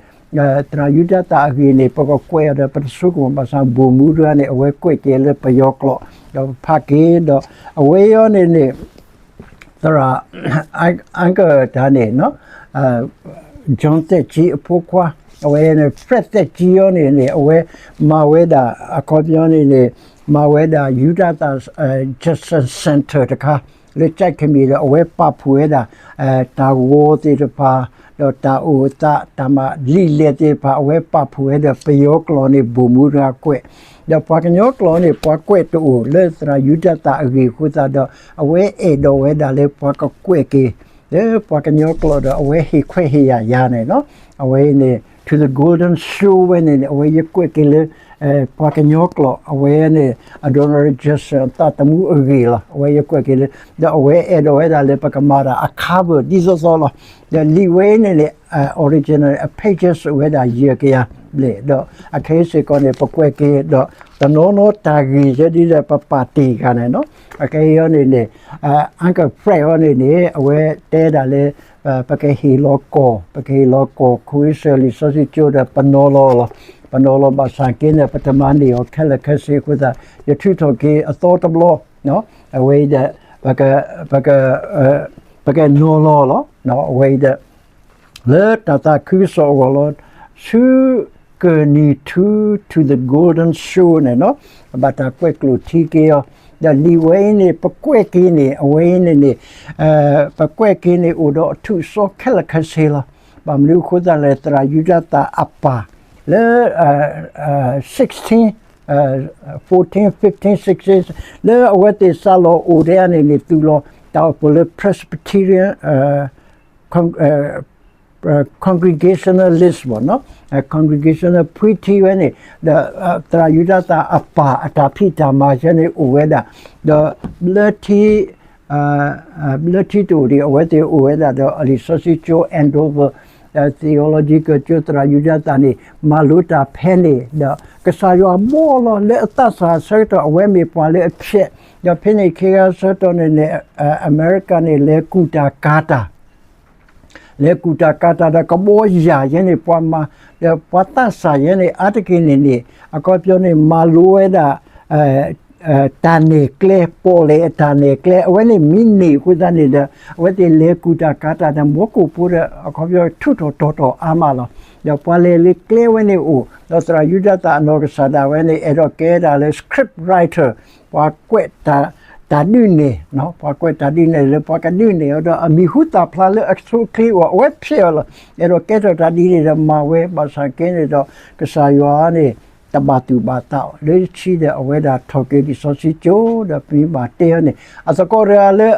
သရၣ်ယူဒၤသၣ်အဂ့ၢ်န့ၣ် ပကကွဲးအီၤဒီး ပတဆိကမိၣ်ဘၣ်ဆၣ် ဘိၣ်မူတဂၤန့ၣ် အဝဲကွဲးက့ၤလၢပယီၤကျိာ် ဒီးပဖးက့ၤဒီး အဝဲအံၤန့ၣ်န့ၣ် သရၣ် အကတၢၢ်န့ၣ် John သဲးကၠံအဖိခွါ အဝဲန့ၣ် Fred သဲးကၠံအံၤန့ၣ်န့ၣ် အဝဲမၤဝဲဒၣ် အခီပညီန့ၣ်န့ၣ် မၤဝဲဒၣ် ယူဒၤသၣ် Justice Center တခါ လၢကၠဲးကမံၤဒီး အဝဲပာ်ဖှိၣ်ဝဲဒၣ် တၢ်ဂီၤသ့ၣ်တဖၣ် ဒီးတၢ်အိၣ်သး တၢ်မၤလံာ်လဲၢ်သ့ၣ်တဖၣ် အဝဲပာ်ဖှိၣ်ဝဲဒီးပယီၤကျိာ်န့ၣ် ဘိၣ်မူတဂၤကွဲး ဒီးပှၤကညီကျိာ်န့ၣ် ပှၤကွဲးတအိၣ်လၢသရၣ်ယူဒၤသၣ်အဂ့ၢ်အဃိသတးဒီး အဝဲအဲၣ်ဒိးဝဲဒၣ်လၢပှၤကကွဲးက့ၤ လၢပှၤကညီကျိာ်ဒီး အဝဲဟ့ၣ်ခွဲးဟ့ၣ်ယာ်ယၤန့ၣ်လီၤ. အဝဲအံၤန့ၣ် To the Golden Shore ဝဲန့ၣ်န့ၣ် အဝဲယကွဲးက့ၤလၢ ပှၤကညီကျိာ် အဝဲန့ၣ် Adoniram Judson အသးသမူအဂ့ၢ်လီၤ. အဝဲယကွဲးက့ၤလၢ ဒီးအဝဲအဲၣ်ဒိးဝဲဒၣ်လၢ ပကမၤတၢ်အ cover ဒ်သိးသိးလီၤ. ဒီးလံာ်ဝဲအံၤန့ၣ်န့ၣ် original အ pages အိၣ်ဝဲဒၣ်ယဲၢ်ကယၤဘျဲၣ် ဒီးအခဲအံၤစ့ၢ်ကီးန့ၣ် ပကွဲးက့ၤဒီး တနီၤနီၤတၢ်ဂ့ၢ်ယဲဒ်ဒီးပပာ်တ့ၢ်ဂၤန့ၣ်လီၤ. အခဲအံၤအံၤန့ၣ်န့ၣ် Uncle Fred အံၤန့ၣ်န့ၣ် အဝဲတဲဒၣ်လၢ ပကဟ့ၣ်လီၤကီၢ် ပကဟ့ၣ်လီၤကီၢ် ခိအ့စၢၢ် လံာ်စီဆှံကၠိဒီး ပနီၤလီၤလီၤ. ပနီၤလီၤဘၣ်ဆၣ်က့န့ၣ် ပတမၤန့ၢ်အီၤခဲလၢာ်ခဲဆ့အဃိသတး ယထုးထီၣ်က့ၤအသီတဘျီ အဝဲအံၤဒီး ပက ပကနီၤလီၤလီၤ. အဝဲအံၤဒီး လၢတၢ်သးခုကစီၣ်အဂီၢ်လီၤ. ဆူကၢၢ်နံၤထူ to the Golden Shore န့ၣ်လီၤ. ဘၣ်တၢ်ကွဲးကျိာ်ထံက့ၤအီၤ ဒီးလံာ်ဝဲအံၤန့ၣ် ပကွဲးက့ၤန့ၣ် အဝဲအံၤန့ၣ်န့ၣ် ပကွဲးက့ၤန့ၣ် အိၣ်ဒီးအထူးအစီခဲလၢာ်ခဲဆ့လီၤ. ဘၣ်မနုၤအဃိသတးလဲၣ် သရၣ်ယူဒၤသၣ်အပၢ် လၢ sixteen, fourteen, fifteen, sixteen လၢအဝဲသ့ၣ်စးလီၤအိၣ်ထဲန့ၣ်န့ၣ် သူၣ်လီၤ တၢ်အိၣ်ဖှိၣ်လၢ Presbyterian, Congregationalist ဘၣ်နီၤ, Congregational ဖှံထံဝဲန့ၣ် ဒီးသရၣ်ယူဒၤသၣ်အပၢ်အတၢ်ဖံးတၢ်မၤယဲန့ၣ်အိၣ်ဝဲဒၣ်, ဒီးဘျၢထံ ဘျၢထံတအိၣ်ဒံး အဝဲသ့ၣ်အိၣ်ဝဲဒၣ်ဒီး လံာ်စီဆှံကၠိ Andover Theological ကၠိ သရၣ်ယူဒၤသၣ်န့ၣ် မၤလိတၢ်ဖဲန့ၣ် ဒီးကစၢ်ယွၤဘီလီၤလၢအသးစၢ်အဆၢကတီၢ် အဝဲမ့ၢ်ပှၤလၢအဖျဲး, ဒီးဖဲန့ၣ်ခ့ခါဆၢကတီၢ်န့ၣ်န့ၣ် အမဲရကၤန့ၣ် လဲၤကူၣ်တၢ်ကၤတၢ် လဲၤကူၣ်တၢ်ကၤတၢ်ဒီးကဘီယၢ်ယဲန့ၣ် ပှၤမၤ ဒီးပှၤသးစၢ်ယဲန့ၣ် အါတက့ၢ်န့ၣ်န့ၣ် အခီပညီန့ၣ် မၤလိဝဲဒၣ် တၢ်နဲၣ်ကျဲ ပီၣ်လဲၣ်အတၢ်နဲၣ်ကျဲ အဝဲန့ၣ်မ့ၢ်န့ၢ်အဃိသတးန့ၣ်ဒီး အဝဲသ့ၣ်လဲၤကူၣ်တၢ်ကၤတၢ်ဒီး မူခိၣ်ဖိဒီး အခီပညီထူးထီၣ်တီၤထီၣ်အါမးလီၤ. ဒီးပှၤလဲၤလၢကျဲဝဲန့ၣ်အိၣ် ဒီးသရၣ်ယူဒၤသၣ်အနီၢ်ကစၢ်ဒၣ်ဝဲန့ၣ် အဲၣ်ဒိးကဲဒၣ်လၢ script writer ပှၤကွဲးတၢ် တၢ်ဒုးနဲၣ်, ပှၤကွဲးတၢ်ဒုးနဲၣ်လၢပှၤကဒုးနဲၣ်အီၤဒီး အမံၤဟူသၣ်ဖျါလၢအဆိအချ့အဂီၢ် အဝဲဖျဲးအီၤလီၤ. အဲၣ်ဒိးကဲထီၣ်တၢ်ဒ်န့ၣ်ဒီးမၤဝဲ ဘၣ်ဆၣ်က့န့ၣ်ဒီး ကစၢ်ယွၤန့ၣ် တဘၣ်သူၣ်ဘၣ်သးအီၤ လၢခံဒီးအဝဲဒၣ်ထီၣ်က့ၤလံာ်စီဆှံကၠိ ဒီးပမ့ၢ်ဘၣ်တဲအီၤန့ၣ် အသကိးတဂၤလၢ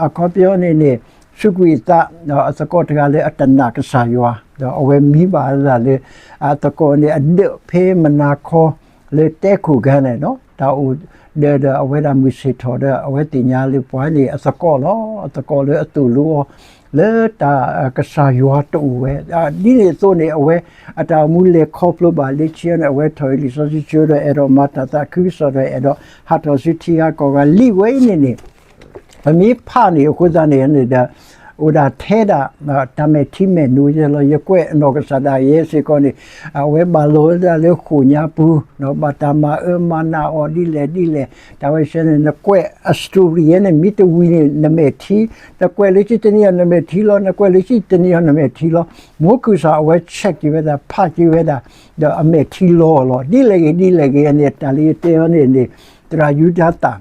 အခီပညီန့ၣ်န့ၣ် စူးကွံာ်အသး ဒီးအသကိးတဂၤလၢအတနာ်ကစၢ်ယွၤ ဒီးအဝဲမံဘၣ်အသးလၢ အသကိးန့ၣ် အဒၢးဖဲမနၤခီ လၢတဲခိၣ်ဂၤန့ၣ် တၢ်အိၣ်ဒီး ဒီးအဝဲဒၣ်မုၢ်ဆ့ၣ်ထီၣ်ဒီး အဝဲသ့ၣ်ညါလၢပှၤန့ၣ် အသကိးလီၤ. အသကိးလၢအသိၣ်လိအီၤ လၢတၢ်ကစၢ်ယွၤတအိၣ်ဝဲ ဒ်န့ၣ်အသိးန့ၣ် အဝဲအတၢ်အိၣ်မူလဲၤခီဖျိဘၣ်လၢခံန့ၣ် အဝဲထီၣ်လံာ်စီဆှံကၠိဒီး အဲၣ်ဒိးမၤတၢ်သးခုကစီၣ်ဒီး အဲၣ်ဒိးဟးထီၣ်ဆူထံဂၤကီၢ်ဂၤ လံာ်ဝဲအံၤန့ၣ်န့ၣ် ပမ့ၢ်ဖးန့ၣ်အဃိသတးန့ၣ်န့ၣ်ဒီး အိၣ်ဒၣ်ထဲဒၣ် တၢ်မဲာ်ထံမဲာ်နိယဲလီၤ. ယကွဲးအနီၢ်ကစၢ်ဒၣ်ယဲစ့ၢ်ကီးန့ၣ် အဝဲဘၣ်လီၤဝဲဒၣ်လၢဃိာ်ညါပူၤ ဘၣ်တၢ်မၤအၢမၤနးအီၤဒ်လဲၣ်ဒ်လဲၣ် တၢ်ဝဲဆဲန့ၣ် နကွဲးအ story ယဲန့ၣ်မ့ၢ်တဝံၤန့ၣ် နမဲာ်ထံ နကွဲးလၢခံတနံၤအီၤနမဲာ်ထံလီၤ နကွဲးလၢခံတနံၤအီၤနမဲာ်ထံလီၤ. မိၢ်ခုၣ်စၢ်အဝဲ check က့ၤဝဲဒၣ် ဖးက့ၤဝဲဒၣ် ဒီးအမဲာ်ထံလီၤလီၤ ဒ်လဲၣ်ဂ့ၤဒ်လဲၣ်ဂ့ၤန့ၣ် တၢ်လၢယတဲအီၤန့ၣ်န့ၣ် သရၣ်ယူဒၤသၣ်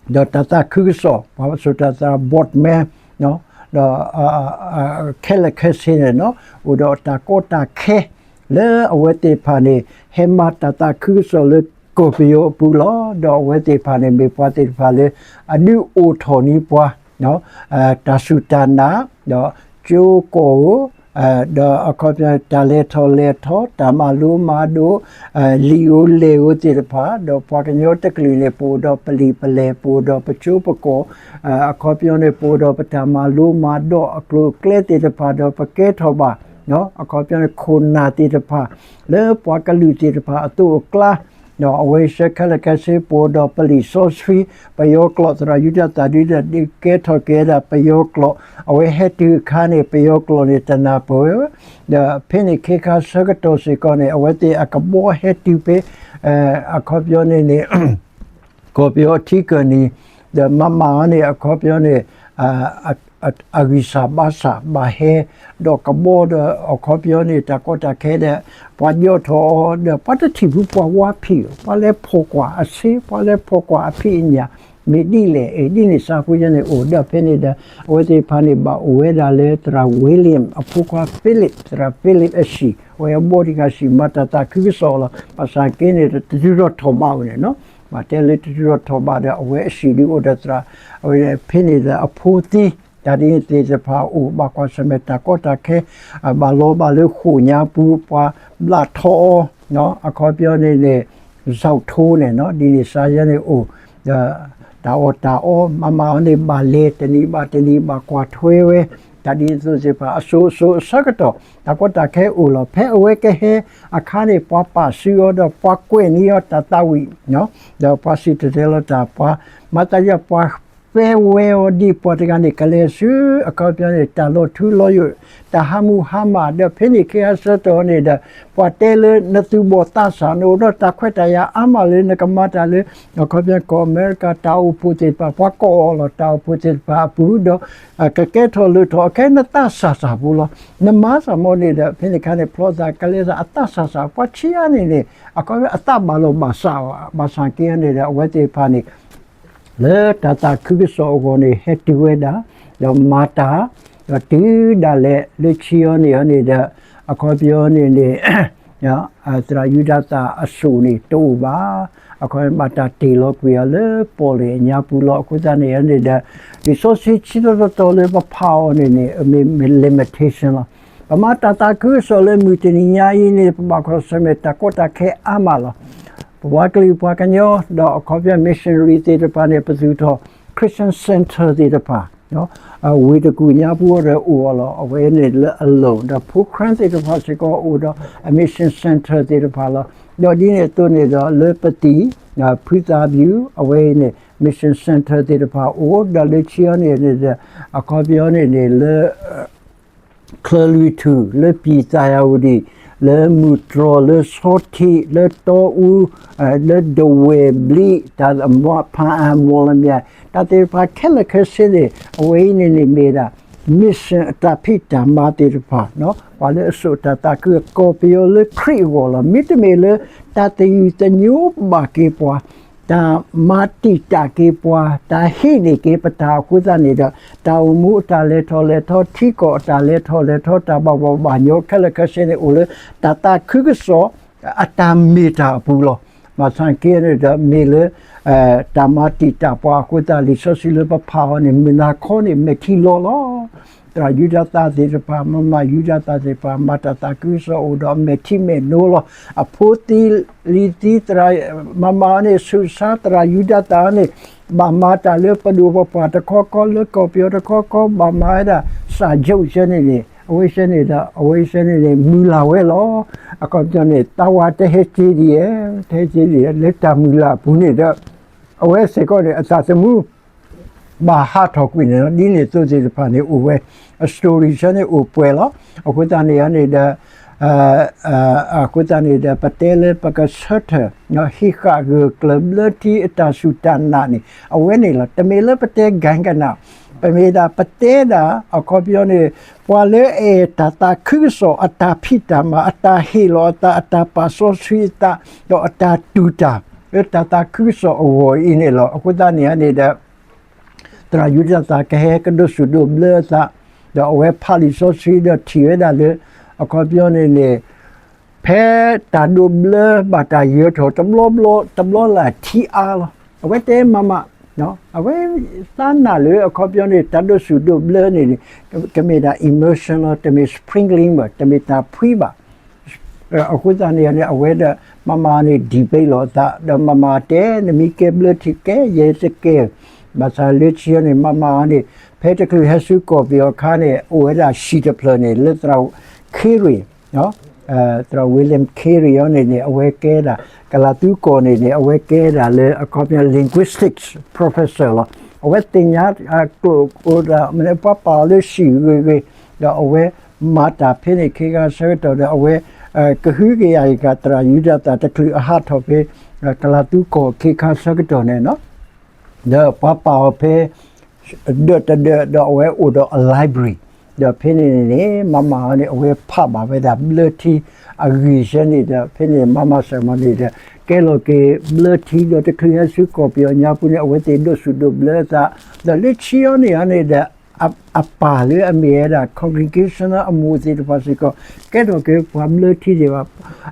ဒီးတၢ်သးခုကစီၣ် ပှၤစိာ်တၢ်သရၣ် Boardman ဒီး ခဲလၢာ်ခဲဆ့န့ၣ်နီၤ အိၣ်ဒီးတၢ်ကီတၢ်ခဲ လၢအဝဲသ့ၣ်တဖၣ်န့ၣ် ဟဲမၤတၢ်သးခုကစီၣ်လၢကီၢ်ပယီၤအပူၤလီၤ. ဒီးအဝဲသ့ၣ်တဖၣ်န့ၣ် မ့ၢ်ပှၤသ့ၣ်တဖၣ်လၢ အဒုးအိၣ်ထီၣ်န့ၢ်ပှၤ တၢ်စူၢ်တၢ်နာ် ဒီးကၠိကီၢ်ဧိၤ ဒီးအခီပညီ တၢ်လဲၤထီၣ်လဲၤထီ တၢ်မၤလိမၤဒိး လံာ်ဧိၤလဲၢ်ဧိၤသ့ၣ်တဖၣ် ဒီးပှၤကညီတကလုာ်န့ၣ် ပအိၣ်ဒီးပလံာ်ပလဲၢ် ပအိၣ်ဒီးပကၠိပကီၢ် အခီပညီန့ၣ် ပအိၣ်ဒီးပတၢ်မၤလိမၤဒိးအကျိၤအကျဲသ့ၣ်တဖၣ် ဒီးပကဲထီၣ်ဘၣ် အခီပညီန့ၣ် ခိၣ်နၢ်သ့ၣ်တဖၣ် လၢပှၤကလုာ်သ့ၣ်တဖၣ်အသိးအကျါ ဒီးအဝဲဆဲခဲလၢာ်ခဲဆ့ ပအိၣ်ဒီးပလံာ်စီဆှံ ပယီၤကျိာ် သရၣ်ယူဒၤသၣ်ဒု ဒုးကဲထီၣ်က့ၤဝဲဒၣ်ပယီၤကျိာ် အဝဲဟဲတုၤအခါန့ၣ် ပယီၤကျိာ်န့ၣ် တနၢ်ပၢၢ်ဝဲ ဒီးဖဲန့ၣ်ခ့ခါဆၢကတီၢ်စ့ၢ်ကီးန့ၣ် အဝဲသ့ၣ်အကဘီဟဲတုၤဖဲ အခီပညီန့ၣ်န့ၣ် ကီၢ်ပယီၤထံကၢၢ်နံၤ ဒီးမၤမၤအီၤန့ၣ် အခီပညီန့ၣ် အဂံၢ်စၢ်ဘါစၢ်ဘၣ်ဟဲ ဒီးကဘီဒီး အခီပညီန့ၣ် တၢ်ကီတၢ်ခဲဒီး ပှၤယီၣ်ထီၣ်အီၤ ဒီးပှၤတထံၣ်ဖုပှၤဝါဖံး ပှၤလဲၤဖီၣ်ကွၢ်အဆ့ ပှၤလဲၤဖီၣ်ကွၢ်အဖံးအညၣ် မ့ၢ်ဒ်လဲၣ်အံၤ ဒ်န့ၣ်စးဖိယဲန့ၣ်အိၣ် ဒီးဖဲန့ၣ်ဒီး အဝဲသ့ၣ်တဖၣ်န့ၣ် ဘၣ်အိၣ်ဝဲဒၣ်လၢသရၣ် William အဖိခွါ Philip သရၣ် Philip အဟံၣ် အဝဲအဘီတဂၤဟံၣ် မၤတၢ်သးခုကစီၣ်လီၤ. ဘၣ်ဆၣ်က့န့ၣ်ဒီး တတုၤထီၣ်ထီၣ်ဘးဝဲန့ၣ်နီၤ ဘၣ်တဲလၢတတုၤထီၣ်ထီၣ်ဘးဒီး အဝဲအဟံၣ်ဒုးအိၣ်ဒီးသရၣ် အဝဲဖဲန့ၣ်ဒီးအဖိသံ တၢ်ဒ်န့ၣ်သ့ၣ်တဖၣ်အိၣ် ဘၣ်ကွၢ်ဆၢၣ်မဲာ်တၢ်ကီတၢ်ခဲ ဘၣ်လီၤဘၣ်လၢဃိာ်ညါပူၤ ပှၤဘျးထီအီၤ အခီပညီန့ၣ်န့ၣ် စးထိန့ၣ်နီၤ ဒ်န့ၣ်စးယဲန့ၣ်အိၣ် ဒီးတၢ်အီၣ်တၢ်အီ မၤမၤအီၤန့ၣ် ဘၣ်လဲၤတနံၤဘၣ်တနံၤ ဘၣ်ကွၢ်ထွဲဝဲ တၢ်ဒ်န့ၣ်အသိးသ့ၣ်တဖၣ် အစိၤစိၤအဆၢကတီၢ် တၢ်ကီတၢ်ခဲအိၣ်လီၤ. ဖဲအဝဲကဟဲအခါန့ၣ် ပှၤပာ်စုအီၤဒီး ပှၤကွဲးန့ၢ်အီၤတၢ်သးဝံၣ် ဒီးပှၤစံၣ်တဲၤတဲလီၤတၢ် ပှၤမၤသးဒ် ပှၤ ပဲဝဲအီၤဒ်ပှၤတဂၤန့ၣ် ကလဲၤဆူ အခီပညီန့ၣ် တၢ်လီၤထူလီၤယိာ် တၢ်ဟးမူဟါမၢ် ဒီးဖဲန့ၣ်ခ့အဆၢကတီၢ်န့ၣ်ဒီး ပှၤတဲလၢနသူၣ်ဘီၣ်သးစၢ် နအိၣ်ဒီးတၢ်ခွဲးတၢ်ယာ်အါမးလၢနကမၤတၢ်လၢ အခီပညီကီၢ်အမဲရကၤ တၢ်အိၣ်ဖှိၣ်သ့ၣ်တဖၣ် ပှၤကိးအီၤလီၤ တၢ်အိၣ်ဖှိၣ်သ့ၣ်တဖၣ်အပူၤဒီး ကကဲထီၣ်လိၣ်ထီၣ် အခဲနသးစၢ်စၢ်ဖိလီၤ. နမၤစၢ်မ့ၢ်န့ၣ်ဒီး ဖဲန့ၣ်ခါန့ၣ် ဖျီသးကလဲၤသးအသးစၢ်စၢ် ပှၤဆံးအါန့ၣ်န့ၣ် အခီပညီအသးဘၣ်လီၤဘၣ်စး ဘၣ်ဆၣ်က့န့ၣ်ဒီး အဝဲသ့ၣ်တဖၣ်န့ၣ် လၢတၢ်သးခုကစီၣ်အဂီၢ်န့ၣ် ဟဲတုၤဝဲဒၣ် ဒီးမၤတၢ် ဒီးတုၤဒၣ်လဲာ်လၢခံအီၤန့ၣ်အီၤန့ၣ်ဒီး အခီပညီန့ၣ်န့ၣ် သရၣ်ယူဒၤသၣ်အစိၣ်န့ၣ်တအိၣ်ဘၣ်. အခီပညီဘၣ်တၢ်တ့ၢ်လီၤကွံာ်အီၤလၢပီၣ်လဲၣ်အညါပူၤလီၤ. အဃိသတးန့ၣ်န့ၣ်ဒီး လံာ်စီဆှံဆံတီတီတီလၢပဖးအီၤန့ၣ်န့ၣ် မ့ၢ် မ့ၢ် limitation လီၤ. ပမၤတၢ်သးခုကစီၣ်လၢမုၢ်တနံၤညါအံၤန့ၣ် ပဘၣ်ကွၢ်ဆၢၣ်မဲာ်တၢ်ကီတၢ်ခဲအါမးလီၤ. ပပှၤကလုာ်ပှၤကညီ ဒီးအခီပညီ missionary သ့ၣ်တဖၣ်န့ၣ် ပသူၣ်ထီၣ် Christian Center သ့ၣ်တဖၣ် ဝ့ၢ်တကူၣ်ညါပူၤဒီးအိၣ်အီၤလီၤ. အဝဲန့ၣ်လၢအလိၤ ဒီးဖိခရံာ်သ့ၣ်တဖၣ်စ့ၢ်ကီးအိၣ်ဒီးအ mission center သ့ၣ်တဖၣ်လီၤ. ဒီးဒ်န့ၣ်အသိးန့ၣ်ဒီးလၢပသံၣ် ဖုသးပူၤ အဝဲအံၤန့ၣ် mission center သ့ၣ်တဖၣ်အိၣ် ဒီးလၢခံအီၤန့ၣ်န့ၣ်ဒီး အခီပညီန့ၣ်န့ၣ်လၢ ချၢၣ်လွံၢ်ထူၣ် လၢပံၢ်သၣ်ယၣ်ဝတံၣ် လၢမုၢ်တြီၢ် လၢဆီထံး လၢတီအူ လၢဒဝဲၢ်ဘျံး တၢ်မၤဖးအါ မီၣ်လမၠဲၣ် တၢ်သ့ၣ်တဖၣ်ခဲလၢာ်ခဲဆ့န့ၣ် အဝဲအံၤန့ၣ်န့ၣ်မ့ၢ်ဒၣ် mission အတၢ်ဖံးတၢ်မၤသ့ၣ်တဖၣ် ပှၤလၢအစိာ်တၢ်သးခု ကီၢ်ပယီၤလၢခရံာ်အဂီၢ်လီၤ. မ့တမ့ၢ်လၢ တၢ်သယုၢ်သညိဘၣ်က့ၤပှၤ တၢ်မၤတံာ်တာ်က့ၤပှၤ တၢ်ဟ့ၣ်န့ၢ်က့ၤပတၢ်အဃိသတးန့ၣ်ဒီး တၢ်အိၣ်မူအတၢ်လဲၤထီၣ်လဲၤထီ ထံကီၢ်အတၢ်လဲၤထီၣ်လဲၤထီ တၢ်ဘၣ်ဘီၣ်ဘၣ်ညီခဲလၢာ်ခဲဆ့န့ၣ် အိၣ်လၢတၢ်သးခုကစီၣ် အတၢ်မ့ၢ်တၢ်အပူၤလီၤ. ဘၣ်ဆၣ်က့န့ၣ်ဒီးမ့ၢ်လၢ တၢ်မၤတံာ်တာ်ပှၤအဃိသတး လံာ်စီဆှံလၢပဖးအီၤန့ၣ် မုၢ်နၤခီန့ၣ် မဲာ်ထံလီၤလီၤ. သရၣ်ယူဒၤသၣ်သ့ၣ်တဖၣ် မၤမၤယူဒၤသၣ်သ့ၣ်တဖၣ် မၤတၢ်သးခုကစီၣ်အိၣ်ဒီးမဲာ်ထံမဲာ်နိလီၤ. အဖိသံလံၤသံသရၣ် မၤမၤအီၤန့ၣ် ဆူးစါသရၣ်ယူဒၤသၣ်န့ၣ် ဘၣ်မၤတၢ်လၢပဒိၣ်ပပှၢ်တခီခီ လၢကီၢ်ပယီၤတခီခီ ဘၣ်မၤဝဲဒၣ် စၢ်ယိးဆဲန့ၣ်န့ၣ် အဝဲဆဲန့ၣ်ဒီး အဝဲဆဲန့ၣ်န့ၣ် မုၢ်လၢ်ဝဲလီၤ. အခီပညီန့ၣ် သးဝးတဟဲက့ၤဒ်အံၤ တဟဲက့ၤဒ်အံၤ လၢတၢ်မုၢ်လၢ်အပူၤန့ၣ်ဒီး အဝဲစ့ၢ်ကီးန့ၣ် အသးသမူ ဘၣ်ဟးထီၣ်ကွံာ်န့ၣ်လီၤ. ဒ်န့ၣ်အသိးသ့ၣ်တဖၣ်န့ၣ် အိၣ်ဝဲ အ story ဆၢန့ၣ်အိၣ်ပှဲၤလီၤ. အဃိသတးန့ၣ်န့ၣ်ဒီး အဃိသတးန့ၣ်ဒီး ပတဲလၢပကဆၢထၢၣ် ဟံးဃာ်ဂၢၢ်ကျၢၤဘျၢထံအတၢ်စူၢ်တၢ်နာ်န့ၣ် အဝဲန့ၣ်လီၤ. တမ့ၢ်လၢပတဲ ကၣ်ကနၣ် ပမ့ၢ်ဒၣ်ပတဲဒၣ် အခီပညီန့ၣ် ပှၤလၢအအဲၣ်တၢ်သးခုကစီၣ် အတၢ်ဖံးတၢ်မၤ အတၢ်ဟ့ၣ်လီၤအသး အတၢ်ပာ်စီဆှံအသး ဒီးအတၢ်တူၢ်တၢ် လၢတၢ်သးခုကစီၣ်အဂီၢ်အံၤန့ၣ်လီၤ. အဃိသတးန့ၣ်န့ၣ်ဒီး သရၣ်ယူဒၤသၣ်ကဟဲကဒိးဆူၣ်ဒိးဘျၢအသး ဒီးအဝဲဖးလံာ်စီဆှံဒီးထံၣ်ဝဲဒၣ်လၢ အခီပညီန့ၣ်န့ၣ် ဖဲတၢ်ဒိးဘျၢဘၣ်တၢ်ယၢၤထီၣ်တဘျီဘျီ တဘျီလၢ်ထံအါလီၤ. အဝဲတဲမၤမၤ အဝဲသးနာ်လၢအခီပညီန့ၣ် တၢ်ဒိးဆူၣ်ဒိးဘျၢန့ၣ် ကမ့ၢ်ဒၣ် immersion လီၤ, တမ့ၢ် sprinkling ဘၣ်, တမ့ၢ်တၢ်ဖှံဘၣ်. အဃိသတးန့ၣ်န့ၣ် အဝဲဒီးမၤမၤန့ၣ် debate လီၤအသး ဒီးမၤမၤတဲ နမ့ၢ်ကဲဘျၢထံကဲ ယဲတကဲ ဘၣ်ဆၣ်လၢခံန့ၣ် မၤမၤန့ၣ် ဖဲတချုးဟဲဆူကီၢ်ပယီၤအခါန့ၣ် အိၣ်ဝဲဒၣ်ဟံၣ်တဖျၢၣ်န့ၣ် လၢသရၣ် Carey သရၣ် William Carey အီၤန့ၣ်န့ၣ် အဝဲကဲဒၣ် ကလၤသူကီၢ်န့ၣ်န့ၣ် အဝဲကဲဒၣ်လၢအခီပညီ linguistics professor လီၤ. အဝဲသ့ၣ်ညါကျိာ်အိၣ်ဒီး မ့ၢ်ပှၤပာ်အီၤလၢဟံၣ်ဂ့ၤဂ့ၤ ဒီးအဝဲမၤတၢ်ဖဲန့ၣ်ခ့ခါဆၢကတီၢ်ဒီး အဝဲကဟုကယာ်က့ၤသရၣ်ယူဒၤသၣ်တချုးအဟးထီၣ်ဖဲ ကလၤသူကီၢ်ခ့ခါဆၢကတီၢ်န့ၣ် ဒီးပှၤပာ်အီၤဖဲ ဒၢးတဒၢး ဒီးအဝဲအိၣ်ဒီးအ library ဒီးဖဲန့ၣ်န့ၣ် မၤမၤအီၤန့ၣ် အဝဲဖးဘၣ်ဝဲဒၣ်ဘျၢထံအဂ့ၢ်ဆၢန့ၣ်ဒီး ဖဲန့ၣ်မၤမၤစၢၤမၤန့ၣ်ဒီး ကဲလီၤက့ၤဘျၢထံဒီးတချုးဟဲဆူကီၢ်ပယီၤညါပူၤန့ၣ် အဝဲသ့ၣ်ဒိးဆူၣ်ဒိးဘျၢအသး ဒီးလၢခံအီၤန့ၣ်န့ၣ်ဒီး အပၢ်လၢအမ့ၢ်ဝဲဒၣ် congregational အမိၢ်သ့ၣ်တဖၣ်စ့ၢ်ကီး ကဲထီၣ်က့ၤပှၤဘျၢထံသ့ၣ်တဖၣ်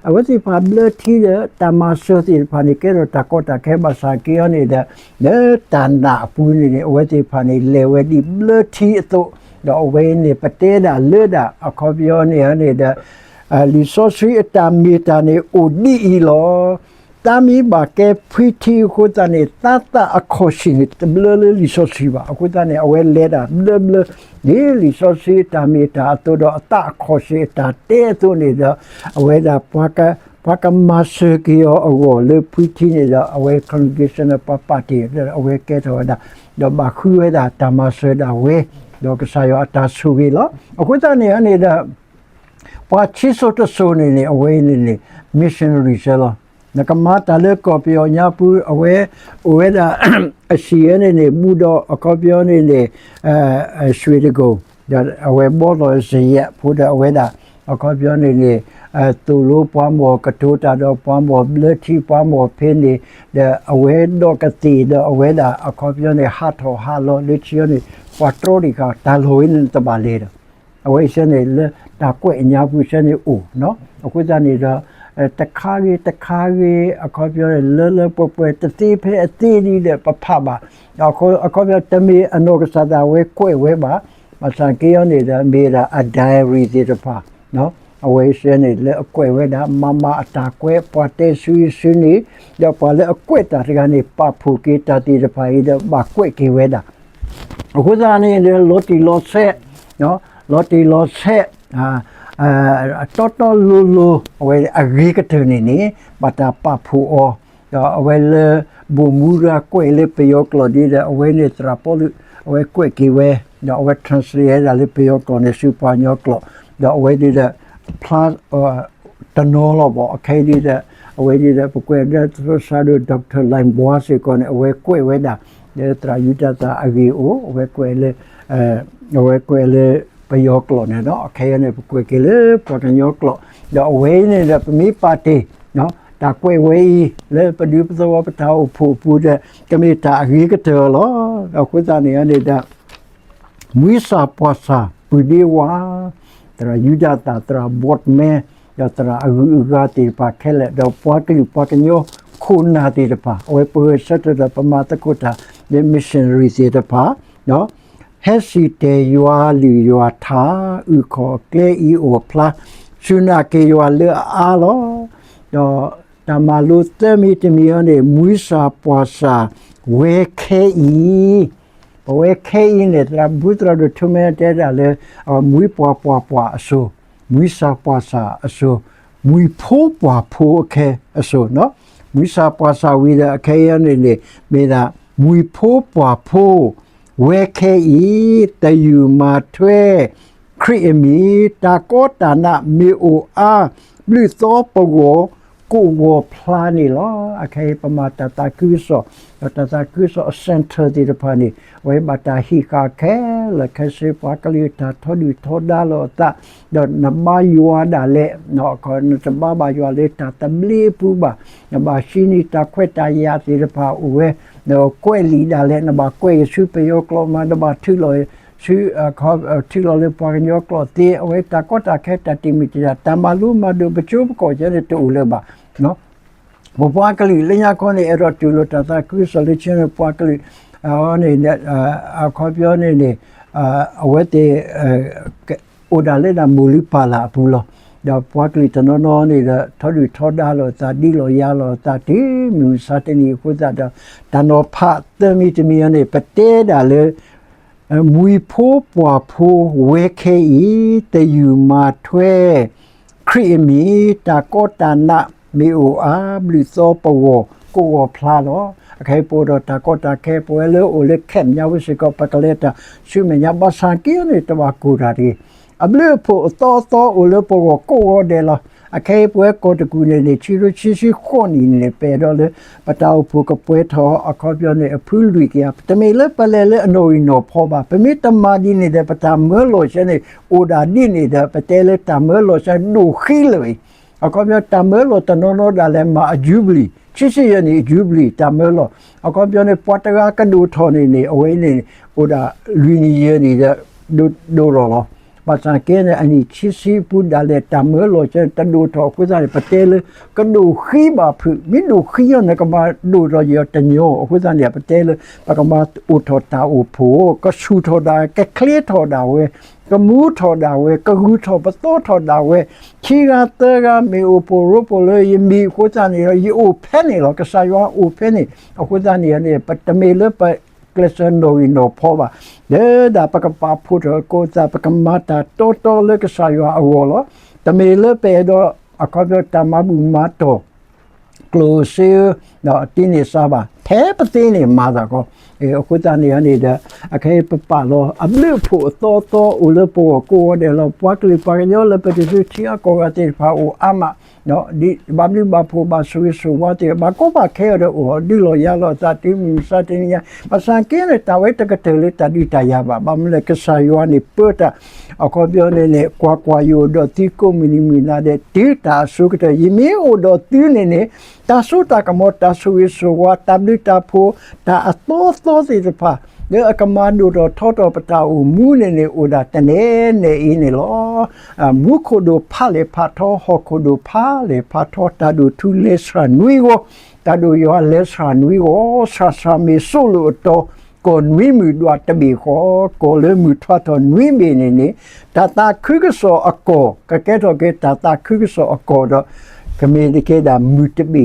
အဝဲသ့ၣ်တဖၣ်ဘျၢထံဒီးတၢ်မၤစၢၤသ့ၣ်တဖၣ်န့ၣ် ကဲထီၣ်တၢ်ကီတၢ်ခဲဘၣ်ဆၣ်က့အီၤန့ၣ်ဒီး လၢတၢ်နာ်အပူၤန့ၣ်န့ၣ် အဝဲသ့ၣ်တဖၣ်န့ၣ် လဲၤဝဲဒ်ဘျၢထံအသိး ဒီးအဝဲန့ၣ် ပတဲဒၣ်လၢဒၣ် အခီပညီန့ၣ်န့ၣ်ဒီး လံာ်စီဆှံအတၢ်မ့ၢ်တၢ်န့ၣ်အိၣ်ဒ်အံၤလီၤ. တၢ်မ့ၢ်ဘၣ်ကဲဖှံထံအဃိသတးန့ၣ် သးသၣ်အခီၣ်ဆံၣ်န့ၣ် တဘျၢလၢလံာ်စီဆှံဘၣ်. အဃိသတးန့ၣ် အဝဲလဲၤဒၣ်ဘျၢဘျၢ ဒ်လံာ်စီဆှံအတၢ်မ့ၢ်တၢ်အသိးဒီး အသၣ်အခီၣ်ဆံၣ်အတၢ်တဲအသိးန့ၣ်ဒီး အဝဲဒၣ် ပှၤကမၤစၢၤက့ၤအီၤအဂီၢ်လၢဖှံထံန့ၣ်ဒီး အဝဲ congregation ပှၤပာ်တ့ၢ်ဒီး အဝဲကဲထီၣ်ဝဲဒၣ် ဒီးဘၣ်ဃုဝဲဒၣ်တၢ်မၤစၢၤဒၣ်ဝဲ ဒီးကစၢ်ယွၤအတၢ်ဆိၣ်ဂ့ၤလီၤ. အဃိသတးန့ၣ်န့ၣ်ဒီး ပှၤခံစိၤတစိၤန့ၣ်န့ၣ် အဝဲန့ၣ်န့ၣ် missionary စဲလီၤ. နကမၤတၢ်လၢကီၢ်ပယီၤညါပူၤ အဝဲ အိၣ်ဝဲဒၣ် အဟံၣ်အန့ၣ်န့ၣ် ဘူးဒီးအခီပညီန့ၣ်န့ၣ် ရွှေတိဂုံ ဒီးအဝဲဘီလီၤစယဲၢ်ဖိဒီးအဝဲဒၣ် အခီပညီန့ၣ်န့ၣ် သိၣ်လိပှၤမီၢ်ကတိၤတၢ်ဒီးပှၤမီၢ်ဘျၢထံပှၤမီၢ်ဖဲန့ၣ် ဒီးအဝဲဒီးကသ့ၣ်ဒီးအဝဲဒၣ် အခီပညီန့ၣ် ဟးထီၣ်ဟးလီၤလၢခံန့ၣ် ပှၤတြီတံၢ်ဃာ်တၢ်လီၢ်ဝဲန့ၣ်တဘၣ်လဲၤဒီး အဝဲအံၤဆၢန့ၣ် လၢတၢ်ကွဲးအညါပူၤဆၢန့ၣ်အိၣ် အဃိသတးန့ၣ်ဒီး တခါဂ့ၤတခါဂ့ၤ အခီပညီန့ၣ် လၢလၢပှဲၤပှဲၤ တသ့ဖဲအသ့ဒ်ဒီး ပဖးဘၣ်. အခီပညီ တမ့ၢ်အနီၢ်ကစၢ်ဒၣ်ဝဲကွဲးဝဲဘၣ်. ဘၣ်ဆၣ်က့အီၤန့ၣ်ဒီး မ့ၢ်ဒၣ်အ diary သ့ၣ်တဖၣ် အဝဲစဲန့ၣ် လၢအကွဲးဝဲဒၣ် မၤမၤအတၢ်ကွဲး ပှၤတဲဆူအံၤဆူန့ၣ်, ဒီးပှၤလၢအကွဲးတၢ်တဂၤန့ၣ် ပာ်ဖှိၣ်က့ၤတၢ်သ့ၣ်တဖၣ်အံၤဒီး ဘၣ်ကွဲးက့ၤဝဲဒၣ်. အဃိသတးန့ၣ်ဒီး လီၤတံၢ်လီၤဆဲး, လီၤတံၢ်လီၤဆဲး တီတီလိၤလိၤ အဝဲအဂ့ၤကတၢၢ်န့ၣ်န့ၣ် ဘၣ်တၢ်ပာ်ဖှိၣ်အီၤ, ဒီးအဝဲလၢ ဘိၣ်မူရၤကွဲးလၢပယီၤကျိာ်ဒ်ဒီး အဝဲန့ၣ်သရၣ်ပီလူး အဝဲကွဲးက့ၤဝဲ, ဒီးအဝဲ translate ဝဲဒၣ်လၢပယီၤကျိာ်န့ၣ် ဆူပှၤကညီကျိာ်, ဒီးအဝဲဒ်ဒီး ဖျါ တနီၤလီၤဘၣ်. အခဲအံၤဒ်ဒီး အဝဲဒ်ဒီး ပကွဲးဒီးသရၣ်ဒိၣ် doctor လၢၢ်ဘှါစ့ၢ်ကီးန့ၣ် အဝဲကွဲးဝဲဒၣ် လၢသရၣ်ယူဒၤသၣ်အဂ့ၢ်အိၣ်, အဝဲကွဲးလၢ အဝဲကွဲးလၢပယီၤကျိာ်န့ၣ်ဒီး အခဲအံၤန့ၣ် ပကွဲးက့ၤလၢပှၤကညီကျိာ်, ဒီးအဝဲအံၤန့ၣ်ဒီး ပမ့ၢ်ပာ်တ့ၢ် တၢ်ကွဲးဝဲအံၤ လၢပဒူပသဝီပတၢ်အိၣ်ဖှိၣ်အပူၤဒီး ကမ့ၢ်တၢ်အဂ့ၤကတၢၢ်လီၤ. ဒီးအဃိသတးန့ၣ်န့ၣ်ဒီး မှံစၢ်ပှၢ်စၢ် ပုၢ်ဒ့ဝါ, သရၣ်ယူဒၤသၣ်, သရၣ်ဘီတမဲ, ဒီးသရၣ်အဂုၤအဂၤသ့ၣ်တဖၣ်ခဲလၢာ်, ဒီးပှၤကလုာ်ပှၤကညီခိၣ်နၢ်သ့ၣ်တဖၣ်, အဝဲပဂဲၤဆၢထၢၣ်ဒီးပမၤသကိးတၢ် လၢ missionary သ့ၣ်တဖၣ်, ဟဲစံၣ်တဲၤယွၤလုၢ်ယွၤထါ, အုၣ်ခီၣ်ကျဲအံၤအိၣ်ဖျါ, စူၢ်နာ်က့ၤယွၤလၢအအါလီၤ. ဒီးတၢ်မၤလိသၢမံၤတမံၤအံၤန့ၣ် မှံစၢ်ပှၢ်စၢ် ဝဲခဲအံၤ ပဝဲခဲအံၤန့ၣ် သရၣ်ဘုသရၣ်ဒိၣ် ထူမဲ တဲဒၣ်လၢ မှံပှၢ်ပှၢ်ပှၢ်အစိၤ, မှံစၢ်ပှၢ်စၢ်အစိၤ, မှံဖိပှၢ်ဖိအခဲအစိၤ, မှံစၢ်ပှၢ်စၢ်ဝံၤဒီး အခဲအံၤန့ၣ်န့ၣ် မ့ၢ်ဒၣ် မှံဖိပှၢ်ဖိ ဝဲခဲအံၤ သယုၢ်မၤထွဲ ခရံာ်အမံၤ တၢ်ကီတၢ်နးမ့ၢ်အိၣ်အါ ဘျုးသီပဂီၢ် ကိးဂီၤဖျါန့ၣ်လီၤ. အခဲအံၤပမၤတၢ်သးခုကစီၣ်, ဒီးတၢ်သးခုကစီၣ်အ center သ့ၣ်တဖၣ်န့ၣ် အဝဲဘၣ်တၢ်ဟံးဃာ်ခဲလၢာ်ခဲဆ့ ပှၤကလုာ်တၢ်ထီဒုၣ်ထီဒါလိာ်အသး, ဒီးနဘါယွၤဒၣ်လဲာ်, နတဘါဘၣ်ယွၤလၢတၢ်သဘျ့အပူၤဘၣ်, နဘၣ်ဟံးန့ၢ်တၢ်ခွဲးတၢ်ယာ်သ့ၣ်တဖၣ်အိၣ်ဝဲ, နကွဲးလံာ်ဒၣ်လဲာ် နဘၣ်ကွဲးဆူပယီၤကျိာ်မး နဘၣ်ထုးလီၤ ဆူ ထုးလီၤလၢပှၤကညီကျိာ်သ့ အဝဲတၢ်ကီတၢ်ခဲတၢ်တံာ်မုၢ်တံာ်တာ် တၢ်မၤလိမၤဒိးပကၠိပကီၢ်ကဲန့ၣ်တအိၣ်လၢၤဘၣ်. ပပှၤကလုာ်လၢညါခီန့ၣ် အဲၣ်ဒိးတူၢ်လိာ်တၢ်သးခုကစီၣ်လၢ channel ပှၤကလုာ် န့ၣ် အခီပညီန့ၣ်န့ၣ် အဝဲသ့ၣ် အိၣ်ဒၣ်လၢဒၣ်မိၢ်လုၢ်ပၢ်လၢ်အပူၤလီၤ. ဒီးပှၤကလုာ်တနီၤနီၤန့ၣ်ဒီး ထီဒုၣ်ထီဒါလိာ်အသး ဒ်လီၤယၤလိာ်အသးတုၤမုၢ်မဆါတနံၤအဃိသတးဒီး တၢ်နီၤဖးသၢမံၤတမံၤအံၤန့ၣ် ပတဲဒၣ်လၢ မှံဖိပှၢ်ဖိဝဲခဲအံၤ သယုၢ်မၤထွဲ ခရံာ်အမံၤ တၢ်ကီတၢ်နးမ့ၢ်အိၣ်အါ ဘျုးသီပဂီၢ်ကိးဂီၤဖျါလီၤ. အခဲအံၤပအိၣ်ဒီးတၢ်ကီတၢ်ခဲ ပဝဲလၢအိၣ်လၢ camp ညါဝဲစ့ၢ်ကီး ပကလဲၤတၢ်ဆူမဲာ်ညါ ဘၣ်ဆၣ်က့န့ၣ် တဘၣ်ကိၢ်တၢ်တဂ့ၤ. အဘျုးအဖှိၣ်အသီအသီအိၣ်လၢပဂီၢ်ကိးဂီၤဒဲးလီၤ. အခဲအံၤပဝဲကီၢ်တကူၣ်န့ၣ်န့ၣ် ခံကထိခံဆံဃိးနံၣ်န့ၣ် ပအဲၣ်ဒိးလၢ ပတၢ်အိၣ်ဖှိၣ်ကပှဲၤထီၣ် အခီပညီန့ၣ် အဖုလွံၢ်ကယၤ တမ့ၢ်လၢပလဲၤလၢအနီၣ်ဂံၢ်နီၣ်ဖီဘၣ်. ပမ့ၢ်တမၤဒ်န့ၣ်ဒီး ပတၢ်မၢလီၤဆၢန့ၣ် အိၣ်ဒၣ်ဒ်န့ၣ်ဒီး ပတဲလၢတၢ်မၢလီၤဆၢဒိၣ်ဃံလၢာ်အံၤ အခီပညီ တၢ်မၢလီၤတနီၤနီၤဒၣ်လဲာ်မၤအယူဘလံၤ ခံဆံယဲၢ်နံၣ်အယူဘလံၤ တၢ်မၢလီၤ. အခီပညီန့ၣ် ပှၤတဂၤကဒိၣ်ထီၣ်န့ၣ်န့ၣ် အဝဲန့ၣ် အိၣ်ဒၣ်လွံၢ်နံၣ်ယဲၢ်နံၣ်ဒီး ဒိၣ်ထီၣ်လီၤ. ဘၣ်ဆၣ်က့န့ၣ် အနံၣ်ခံဆံပူၤဒၣ်လဲာ် တၢ်မၢလီၤဆၢန့ၣ် တဒိၣ်ထီၣ်အဃိသတးန့ၣ် ပတဲလၢ ကဒိၣ်ဃံဘၣ်ဖုး မ့ၢ်ဒိၣ်ဃံအီၤန့ၣ် ကဘၣ်ဒိၣ်ထီၣ်ယဲၢ်တညီ အဃိသတးန့ၣ် ပတဲလၢ ပကဘၣ်အိၣ်ထီၣ်တၢ်အိၣ်ဖှိၣ် ကဆူၣ်ထီၣ်ဒၣ် ကချ့ထီၣ်ဒၣ်ဝဲ ကမူထီၣ်ဒၣ်ဝဲ ကဂုာ်ထီၣ်ပသီထီၣ်ဒၣ်ဝဲ ခံဂၤသၢဂၤမ့ၢ်အိၣ်ဖှိၣ်ရိဖှိၣ်လၢယမံၤအဃိသတးန့ၣ်ဒီး ယအိၣ်ဖဲန့ၣ်လီၤ. ကစၢ်ယွၤအိၣ်ဖဲန့ၣ် အဃိသတးန့ၣ်န့ၣ် ပတမ့ၢ်လၢပကျဲးစၢးနီၣ်ဂံၢ်နီၣ်ဖီဘၣ်. လၢဒၣ်ပကပာ်ဖှိၣ်ထီၣ်ကိးသး ပကမၤတၢ်တီတီလၢကစၢ်ယွၤအဂီၢ်လီၤ. တမ့ၢ်လၢပအဲၣ်ဒိး အခီပညီတၢ်မၤဘူၣ်မၤတီၢ် ကျိၣ်စ့ဧၢ ဒီးတ့န့ၢ်စါဘၣ် ဖဲပသ့န့ၣ်မၤသးကီး. အဃိသတးန့ၣ်န့ၣ်ဒီး အခဲအံၤပပာ်လီၤ အဘျုးအဖှိၣ်အသီအသီအိၣ်လၢပဂီၢ်ကိးဂီၤဒဲးလီၤ. ပှၤကလုာ်ပှၤကညီလၢပတံၤသကိးထံအကီၢ်ဂၤသ့ၣ်တဖၣ်အိၣ်အါမး ဒ်ဘၣ်ဘျုးဘၣ်ဖှိၣ်ဘၣ်ဆိၣ်ဂ့ၤဆိၣ်ဝါသ့ၣ် ဘၣ်ကီဘၣ်ခဲအံၤဒီးအိၣ်ဒုးလီၤယၤလီၤအသးတုၤမုၢ်မဆါတနံၤညါ ဘၣ်ဆၣ်က့န့ၣ် တၢ်ဝဲတကတၢၢ်လၢတၢ်ဒုးတၢ်ယၤဘၣ်. ဘၣ်မနုၤလဲၣ် ကစၢ်ယွၤန့ၣ်ပၢတၢ် အခီပညီန့ၣ်န့ၣ် ကွၢ်ကွၢ်, ယအိၣ်ဒီးသုကိးမုၢ်နံၤမုၢ်နၤဒဲး တုၤတၢ်အစိၤကတၢၢ်. ယမ့ၢ်အိၣ်ဒီးသုန့ၣ်န့ၣ် တၢ်စိတၢ်ကမီၤ တၢ်ဆိၣ်ဂ့ၤဆိၣ်ဝါ တၢ် တၢ်မၤတၢ်ဖှီၣ်တၢ်ဖိ တၢ်အသီသီသ့ၣ်တဖၣ် လၢအကမၤဒိၣ်ထီၣ်ထီထီၣ်ပတၢ်အိၣ်မူန့ၣ်န့ၣ် အိၣ်ဒၣ်တနဲနဲအံၤန့ၣ်လီၤ. မူခိၣ်ဒိၣ်ဖးလဲၢ်ဖးထီ ဟီၣ်ခိၣ်ဒိၣ်ဖးလဲၢ်ဖးထီ တၢ်ဒိၣ်ထူလဲၤဆှၢနွံဂီၢ်, တၢ်ဒိၣ်ယွၤလဲၤဆှၢနွံဂီၢ်, ဆှၣ်ဆၣ်မ့ၢ်စိၣ်လိာ်အတီၤ, ကီၢ်နွံမုၢ်ဒွးတဘ့ၣ်ဃီ, ကီၢ်လၢမုၢ်ထွးထီၣ်နွံဘ့ၣ်န့ၣ်န့ၣ် တၢ်သးခုကစီၣ်အကီၢ် ကကဲထီၣ်က့ၤတၢ်သးခုကစီၣ်အကီၢ်ဒီး ကမ့ၢ်တက့ၢ်ဒၣ်မုၢ်တဘ့ၣ်ဃီ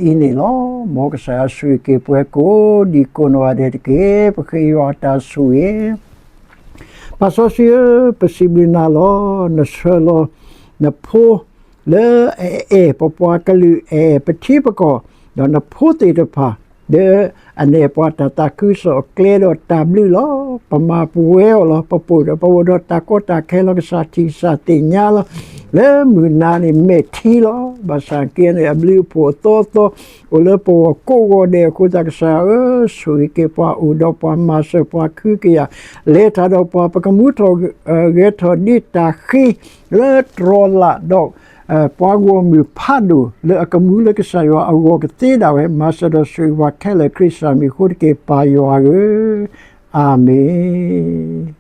အံၤန့ၣ်လီၤ. မ်ကစၢ်ယွၤဆိၣ်ဂ့ၤက့ၤပှၤကိးဒံကိးနီၢ်ဂၤဒဲးတက့ၢ်. ပဃ့ယွၤတၢ်ဆိၣ်ဂ့ၤ ပၢ်စီဆှံဧၢ, ပစံးဘျုးနၤလီၤ. နဆှၢလီၤနဖိ လၢအအဲၣ်ပပှၤကလုာ် အဲၣ်ပထံပကီၢ်, ဒီးနဖိသ့ၣ်တဖၣ် လၢအနဲၣ်ပှၤတၢ်သးခုကစီၣ်အကျဲဒီးတၢ်ဘျုးလီၤ. ပမၤပဝဲအီၤလီၤ. ပပိာ်ဒီးပအိၣ်ဒီးတၢ်ကီတၢ်ခဲလီၤ. ကစၢ်ထံၣ်ကစၢ်သ့ၣ်ညါလီၤ. လၢမုၢ်နၤန့ၣ်မဲာ်ထံလီၤ. ဘၣ်ဆၣ်က့န့ၣ် အဘျုးအဖှိၣ်အသီသီ အိၣ်လၢပဂီၢ်ကိးဂီၤဒဲးအဃိသတး ကစၢ်ဧၢ, ဆိၣ်ဂ့ၤက့ၤပှၤ အိၣ်ဒီးပှၤ မၤစၢၤပှၤ ခုကယာ် လဲၤတၢ်ဒီးပှၤ ပကမူထီၣ်ဂဲၤထီၣ်ဒ့တၢ်ဃ့ လၢတြီၤလးဒီး ပှၤဂီၢ်မုၢ်ဖးဒိၣ် လၢအကမူလၢကစၢ်ယွၤအဂီၢ်ကသ့ဒၣ်ဝဲ မၤစၢၤဒီးဆိၣ်ဂ့ၤပှၤခဲလၢာ် ခရံာ်စၢ်မံၤအဃိတက့ၢ် ပၢ်ယွၤဧၢ, အၤမ့ၣ်.